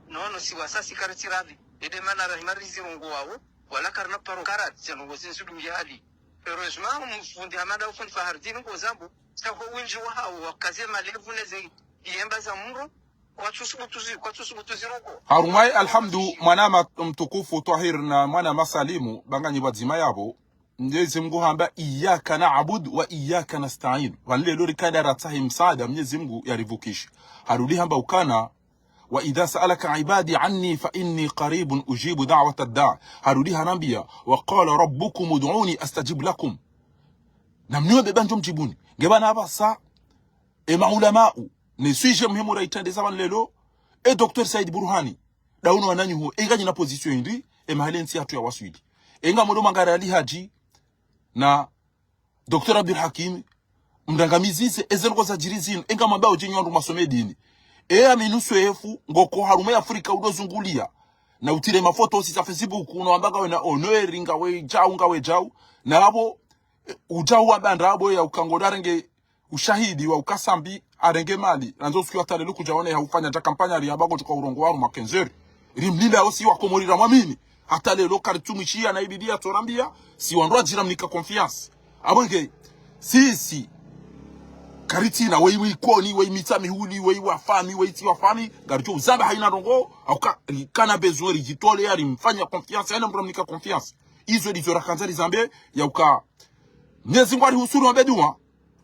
Nono si wasasi karitsi radhi, ede mana rahima rizirongo wawo, wala karina paro karat, zeno ngo zinsu dungi hali. Heureusement, mfundi Hamada, ufundi Fahardini, ngo zambu, sa ho windji wa hawo, wakaze malevu neze, yemba za mro, kwatsusubutu zi-, kwatsusubutu zirongo. Harumwa ye alhamdu, mwana ma-, mtukufu Twahir na mwana Masalimu, banganyi pvwadzima yapvo. Mnyezi Mngu hamba, إياك نعبد وإياك نستعين. Pvanu lelo rikada ratsahe msaada, Mnyezi Mngu yarivukishe. Harudi hamba ukana, وإذا سألك عبادي عني فإني قريب أجيب دعوة الداع. Harudi hanambia, وقال ربكم ادعوني أستجب لكم. Na mniombe ba njo mdjibuni. Nge pvanu apvasa, e maulamau, ne sujet muhimu raitrendeza pvanu lelo, e Docteur Said Burhani, dauno wananyaho, enga nyina position hindri, e mahala entsi yahatru ya waswili. Enga modo mangara Ali Haji, na Docteur Abdul Hakim, mndangamizize, eze ndrongo zadjiri zinu, enga mambao djenyu wandru mwasome dini. E Aminu Swefu, ngoko harumwa ye Afrika udo zunguliya, na utire mafoto osi za Facebook, uno wamba ngawe na honneur, ngawe djau, ngawe djau, na apvo, e, udjau wamba ndrabo ya uka ngo darenge ushahidi wa uka Sambi arenge mali, nandzo usiku wa talelo kudja one ya ufanya dja kampanya ri yamba ngo djuka urongowa harumwa quinze heures. Rimlinda osi wa Komori ramwamini. Hata lelo karitsumishiya na ibidi ya tsorambia, si wandru wadjira mnika confiance. Apvo nge, sisi, karitsina, weyi Ikoni, weyi Mitsamihuli, weyi Wafami, weyi tsi Wafami, ngaridjo uzamba haina ndrongo, hauka, rikana besoin ridjitole ya rimfanya confiance, haina mndru mnika confiance. Izo ndizo rakandza rizambe, ya uka, Mnyezi Mngu arihusuru wambe dua.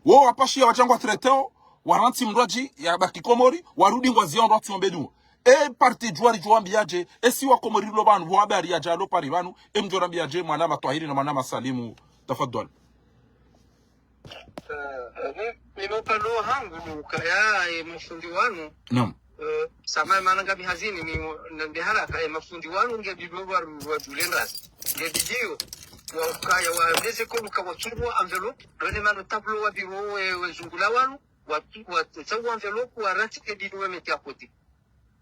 Wo wapashiya wadja ngwa traité wo, warantsi mndru wadji, yabaki Komori, warudi ngwaziya wandru watsi wambe dua. E parti djuwa ridjo wambiya dje, e si wa Komori lo pvanu, pvo habari yadja lo pari pvanu, e mdjo rambiya dje, mwana Matwahiri na mwana Masalimu, tafadhwali. Eh, mi, mi no pvalo hangu, nukaya, e mafundi wanu. Naam. Eh, samahani mana ngami hazini ni, na nde haraka, e mafundi wanu nge bidwe wa, wa djule ndrazi. Nge bidwe, wa ukaya wa leze ko luka wa tsungu wa enveloppe, lone mano tableau wa biro we, we zungula wanu, wa tu-, wa tsungu wa enveloppe, wa rati ke bidwe wa meti à côté.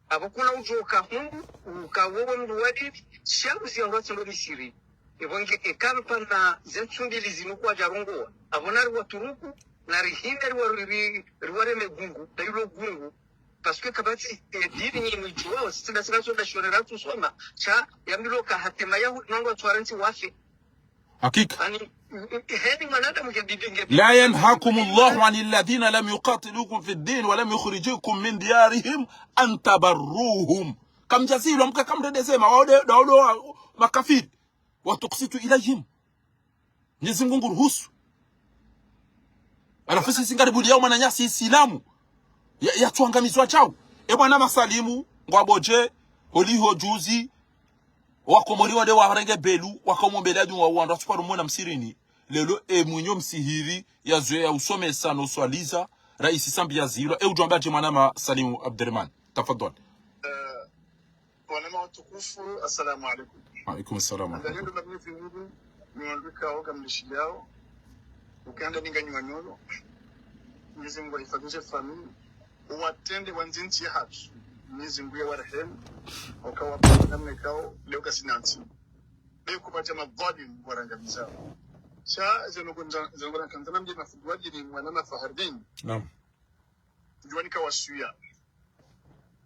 Apvo kuna udjo ka hungu, uka wowe mndru wa dini, sha uzi ya ngwa tsundo misiri. Epvo nge ke kampa na ze ntsu mbili zinu kwadja rongowa. Apvo nari wa turuku, Na rihime riwa-, ri-, riwareme gungu, na ilo gungu. Parce que kapvatsi, eh, dini nyi mwijuwao, sisi na sina sonda shorera tu soma, sha, yamilo ka hatema yahu, nongo atwarantsi wafe. Hakika. Ani, heni mwanadamu nge bibi nge bibi. لا ينهاكم الله عن الذين لم يقاتلوكم في الدين ولم يخرجوكم من ديارهم أن تبروهم. Kamdjazilwa mka kamredezema, wao de, wao de wa-, makafiri. وتقسطوا إليهم. Mwenyezi Mungu nguruhusu. Halafu sisi ngaribuliyao mwananyasi Isilamu. Ya, ya tuangamizwa chao. E bwana Masalimu, ngwabodje, oliho juzi, Wakomori wade warenge belu, wakaomombele adu wa wandru, atsukwa rumona msirini. Lelo, e mwinyo msihiri, ya zwe ya usomesa no swaliza, raisi Sambi yazilwa, e udjwamba je mwana Masalimu Abderemane. Tafadhali. Eh, wanama watukufu, assalamu alaikum. Wa alaikum salam. Ndalendo mabini vingudu, niwandika oga mlishiliyao, ukanda ninga nyuwanyolo, Mwenyezi Mungu ahifadhishe famili, uwatrende wandzi ntsi yahatru, Mwenyezi Mungu yawarehemu, ukawa namna ikao, leo kasina ntsi. Be kupvatsa madhwalimu warangamizao. Sha, zeno kundza, zeno kundza kandzana mdji mafundi wa dini mwana Mafahardini. Naam. Djuwa nika wasuya.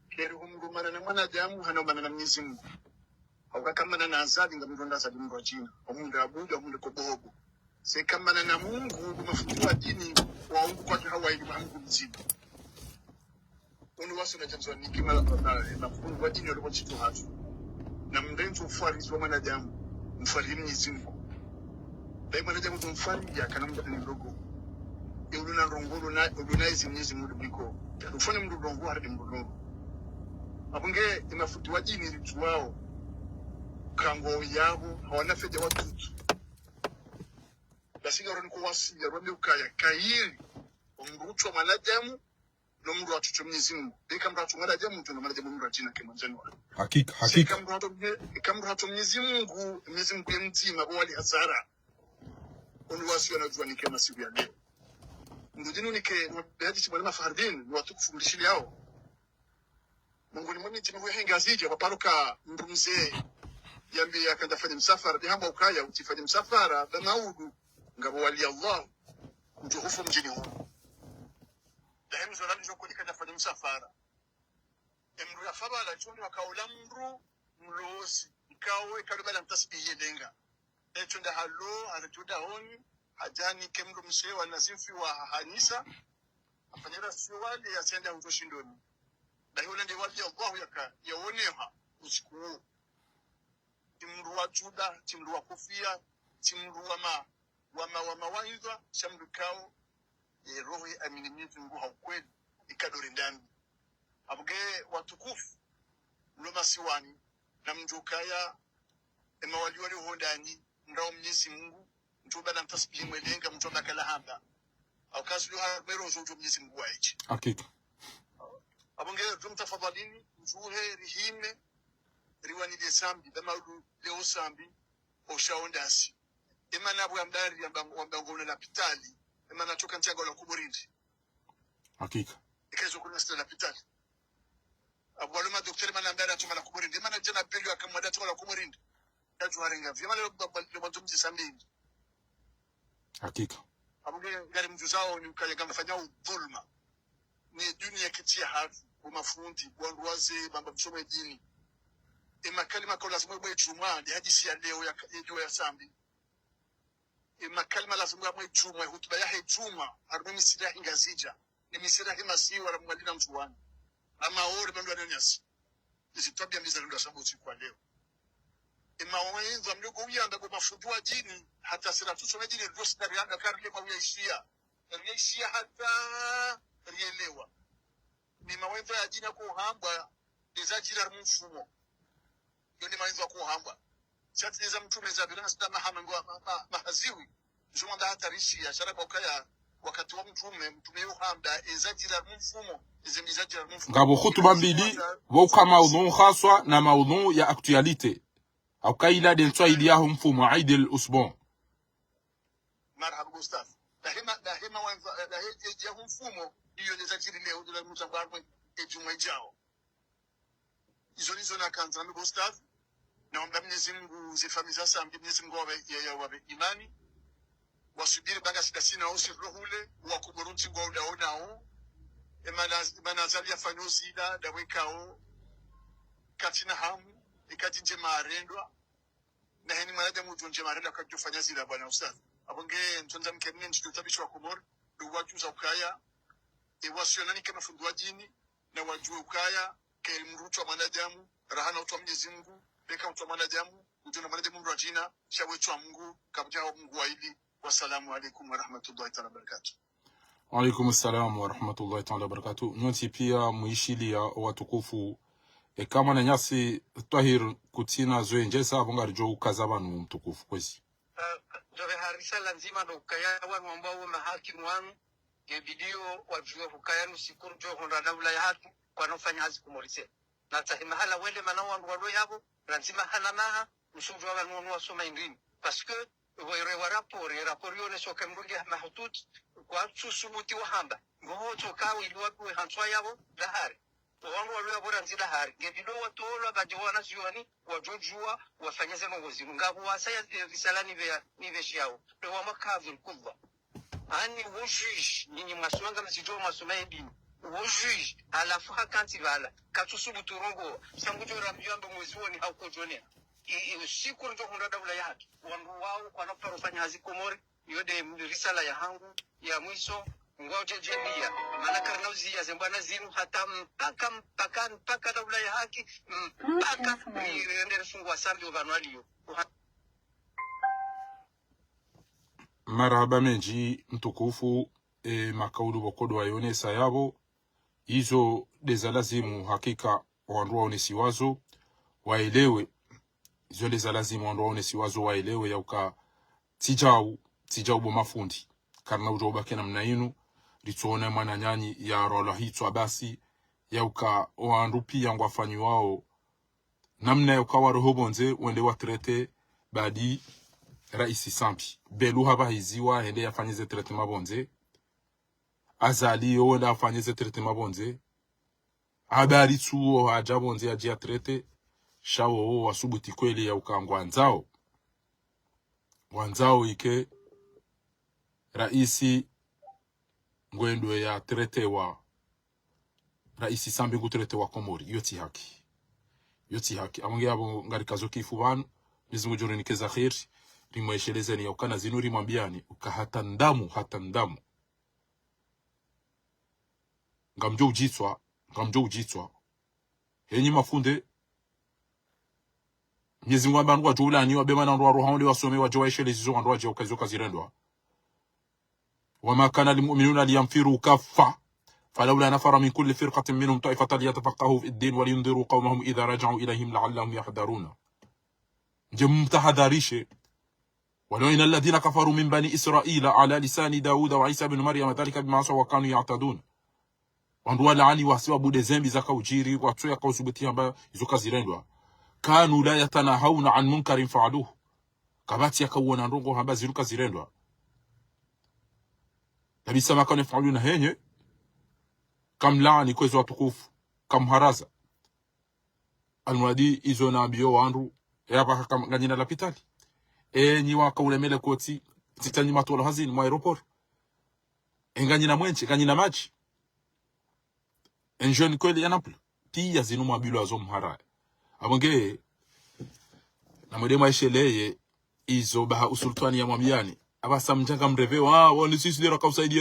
Keri humrumana na mwanadamu, hana umana na Mwenyezi Mungu. Hauka kamana na Azali, ngamronda Azali mndru wa djina. Omundru abudu, omundru kobobo. Se kamana na Mungu, ndo mafundi wa dini, wa Mungu kwa hawa ili Mungu mzima. Unu waso na janzo niki ma, ma, ma, mafundi wa dini, wali kwa chitu hatru. Na mrenzo ufwarizi wa mwanadamu, mfwari Mwenyezi Mungu. Bayi mwanadamu ndo mfwari, ya kana mdru ni mdogo. E uluna ndrongo, uluna, uluna izi Mwenyezi Mungu biko. Ufanya mdru ndrongo, haradi mdru ndrongo. Abunge, e mafundi wa dini ridjuwao. Kango yabo, hawana fedha watutu. Basi ngaro niko wasiya, rwambe ukaya, kayiri, omdru utswa mwanadamu, no mdru atsutso Mwenyezi Mungu. Eka mdru atsutso mwanadamu, mdru no mwanadamu mdru atsina ke mwandzani wa. Hakika, hakika. Eka mdru atsutso Mwenye-, eka mdru atsutso Mwenyezi Mungu, Mwenyezi Mungu ye mdzima, bo wali hasara. Unu wasiya na djuwa nike masiku ya leo. Mdru djinu nike, no, hadisi mwana Mafahardini, ni watukufu mlishiliyao. Mongoni mwa midji mihuu yahe Ngazidja, pvaparo ka mdru mze, yambiya kandza fanye msafara, de hamba ukaya, utsi fanye msafara, ba maudu, ngapvo wali Allah, udjo hufa mdjini hunu. Dahe mzo lali djo kuli kandza fanye msafara. E mdru yafa bala, tsi ndo wakaula mdru, mlozi, ikao, ikao bala mtasbihi yelenga. Etso nda halo, hale djuda honi, hadja nike mdru mse wa nazimfi wa hanisa, hafanyira siyo wale, yasenda hudjo shindoni. Dahi ule nde wali Allahu yaka, yaoneha, usiku uwo. Tsi mdru wa djuda, tsi mdru wa kofia, tsi mdru wa ma, wa ma, wa mawaidha, sha mdru kao, ye roho ye amini Mwenyezi Mungu ha ukweli, ikadori ndani. Abunge watukufu, mlo masiwani, na mdjukaya, e mawali wali ho ndani, mrao Mwenyezi Mungu, mdjo bala mtasbihi mwelenga, mdjo bala kala hamba. Au kazi yo ha mero zo mdjo Mwenyezi Mungu wa ichi. Hakika. Abunge, tumtafadhalini, mdjuhe, rihime, riwani le Sambi, ba maudu leo Sambi, osha ondasi. Emana bwa mbari, yamba, wamba ngolo lapitali, emana toka ntiango la kuburindi. Hakika. Ikezo kuna sita lapitali. Abwalo ma docteur mana mbele atuma la kuburindi. Mana djana pili akamwada atuma la kuburindi. Yadjo harenga. Vya mana lo, lo, lo, lo, mzisa mbili. Hakika. Abunge ngari mdjuzao ni ukaya ngamfanyao dhulma. Ni dunia kiti yahatru, bo mafundi, bo wandru waze, bamba msomo e dini. E makalima ko lazima mwe djumwa, ndi hadisi ya leo ya, ya dua ya Sambi. E makalima lazima mwe djumwa, e hutuba yahe djumwa, harumwa misiri yahe Ngazidja, ne misiri yahe masiwa, la Mwali na Ndzuwani. La Maore, bandu wa nyasi. Izi twabia mbi za lendo Sambi usiku wa leo. E mawaidha mlio uyamba bo mafundi wa dini, hata sira tutsona dini, ndo sina rianda kari le mawiya ishiya. Riya ishiya hata rielewa. Ni mawaidha ya dini ko hamba, eza djiri harumwa mfumo. Yo ni mawaidha ko hamba. Shati neza mtrume za bila nasida mahama ngwa ma, ma, mahaziwi. Zumanda hata rishiya, sharaba ukaya, wakati wa mtrume, mtrume yo hamba, eza djiri harumwa mfumo, eze mbi za djiri harumwa mfumo. Ngapvo hutuba mbili, pvo uka maudhu haswa na maudhu ya actualité. Au kaila de ntswa ili yaho mfumo, Eid al-Usbu. Marhaba, bo ustadh. Dahe ma, dahe ma wanza, dahe, e, yaho mfumo, iyo neza djiri leo, dula musa barwe, e djumwa idjao. Izo nizo nakandza mi bo ustadh, naomba Mwenyezi Mungu ze famiyi za Sambi, Mwenyezi Mungu wawape, ya, ya, wawape imani. wasubiri banga sida sina osi rohule, wakomoro ntsi ngwa udaonao, emana, emana Azali yafanyo zila, dawekao, katsina hamu, ekadji ndje marendwa, na heni mwanadamu udjo ndje marendwa kadjofanya zila bwana ustadh. Apvo nge ntsondza mkemne ntsi djo tabishi wakomoro, ndo wadjuza ukaya, ewasionani kama fundi wa dini, na wadjuwe ukaya, ke mdru utswa mwanadamu, raha na utswa Mwenyezi Mungu, beka utswa mwanadamu, udjo na mwanadamu mdru wa djina, sha we tswa Mungu, kabudja wa Mungu wa ili. Wassalamu alaikum warahmatullahi taala wabarakatuh. Wa alaikum salam warahmatullahi taala wabarakatuh. Nyontsi pia mwishiliya watukufu. Eka mwananyasi Twahir kutsina zo endjesa, apvo ngaridjo ukaza pvanu mtukufu, kwezi. Ah, djove harisa la ndzima ndo ukaya wanu wambao mahakimu wanu, nge video wadjuwe hukaya nu sikuru djo honda daula ya haki, kwana ufanya hazi Komori tsena. Na tsahe mahala wende mana wandru walo yapvo, na ndzima hana maha, msudjuwa pvanu wanu wasoma indrini. Parce que, evo ire wa rapport, e rapport yone soke mdru nge mahututi, kwatsu subuti wahamba. Ngoho tsoka wili wapiwe hantswa yapvo, dahari. Wandru walo yapvo randzi dahari. Nge video watolwa, badje wana zioni, wadjodjuwa, wafanye ze ndrongo zinu. Ngapvo wasaya, eh, risala nive, nive shiyawo. Ewa makaviri kubwa. Ani wo juge, nyinyi mwasoma nga msidjo mwasoma edini. Wo juge, halafu hakantsi pvala. Katsu subutu rongowa. Sha ngudjo rambiwa mbe mwezi woni haukodjonea. I, i, usiku ridjo hundra daula ya haki. Wandru wao kwana paro fanya hazi Komori. Iyo nde risala ya hangu, ya mwiso. Ngwadjo djeliya. Mana karina uziya ze mbwana zinu hata mpaka, mpaka, mpaka daula ya haki. Mpaka rirende rifungwa sambi opvanu waliyo. Uha- Marahaba mendji mtukufu, e, makaulu pvoko ndo wayonesa yapvo. Izo nde za lazimu hakika wandru waonesiwa zo, waelewe. Izo nde za lazimu wandru waonesiwa zo, waelewe yauka tsi djau, tsi djau bo mafundi. Karina udjo ubaki namna inu, ritsoona mwananyanyi yarolwa hitswa basi, yauka wandru pia ngwafanyiwao namna yauka waroho pvondze, wende wa traité badi raisi Sambi. Belu hapvahiziwa, hende yafanye ze traitement pvondze. Azali yo wende afanye ze traitement pvondze. Habari tsuwo hadja pvondze yadje ya traité. Sha wowo wasubuti kweli yauka ngwandzao. Ngwandzao ike raisi ngwendo ya traité wa raisi Sambi ngu traité wa Komori. Iyo tsi haki. Iyo tsi haki. Apvo nge apvo ngarikazo kifu pvanu. Mwenyezi Mungu ngudjo rinike za kheri. Rimweshelezeni yauka na zinu rimwambiyani. Uka hata ndamu, hata ndamu. Ngamdjo udjitswa, ngamdjo udjitswa. Henyi mafunde. Mwenyezi Mungu hamba wandru wadjo ulaaniwa, be mana wandru waroha wende wasome, wadje waesheleze izo wandru wadje uka izo kazirendwa. وما كان المؤمنون لينفروا كافة فلولا نفر من كل فرقة منهم طائفة ليتفقهوا في الدين ولينذروا قومهم إذا رجعوا إليهم لعلهم يحذرون. Ndje mtahadharishe. ولعن الذين كفروا من بني إسرائيل على لسان داود وعيسى بن مريم ذلك بما عصوا وكانوا يعتدون. Wandru walaaniwa hasibabu nde zembi zaka udjiri, watso yaka usubuti hamba izo kazirendwa. كانوا لا يتناهون عن منكر فعلوه. Kapvatsi yaka uona ndrongo hamba zinu kazirendwa. Labisa ma kanu yafaluna, henye kamlaani kwezi watukufu, kamharaza. Almuradi izo nambiyo wandru, e apvaha kam-, nganyina lapitali. Enyi waka ulemele kotsi, tsitsanyi matolo hazini mwa aéroport. E nganyina mwenje, nganyina madji. E ndjoni kweli ya Naples. Pia zinu mwambilwa zo mhara. Apvo nge, na mwende mwaesheleye, izo baha usultwani yamwambiyani. Apvasa mdjanga mreve, wa, wa, ni sisi nde raka usaidiya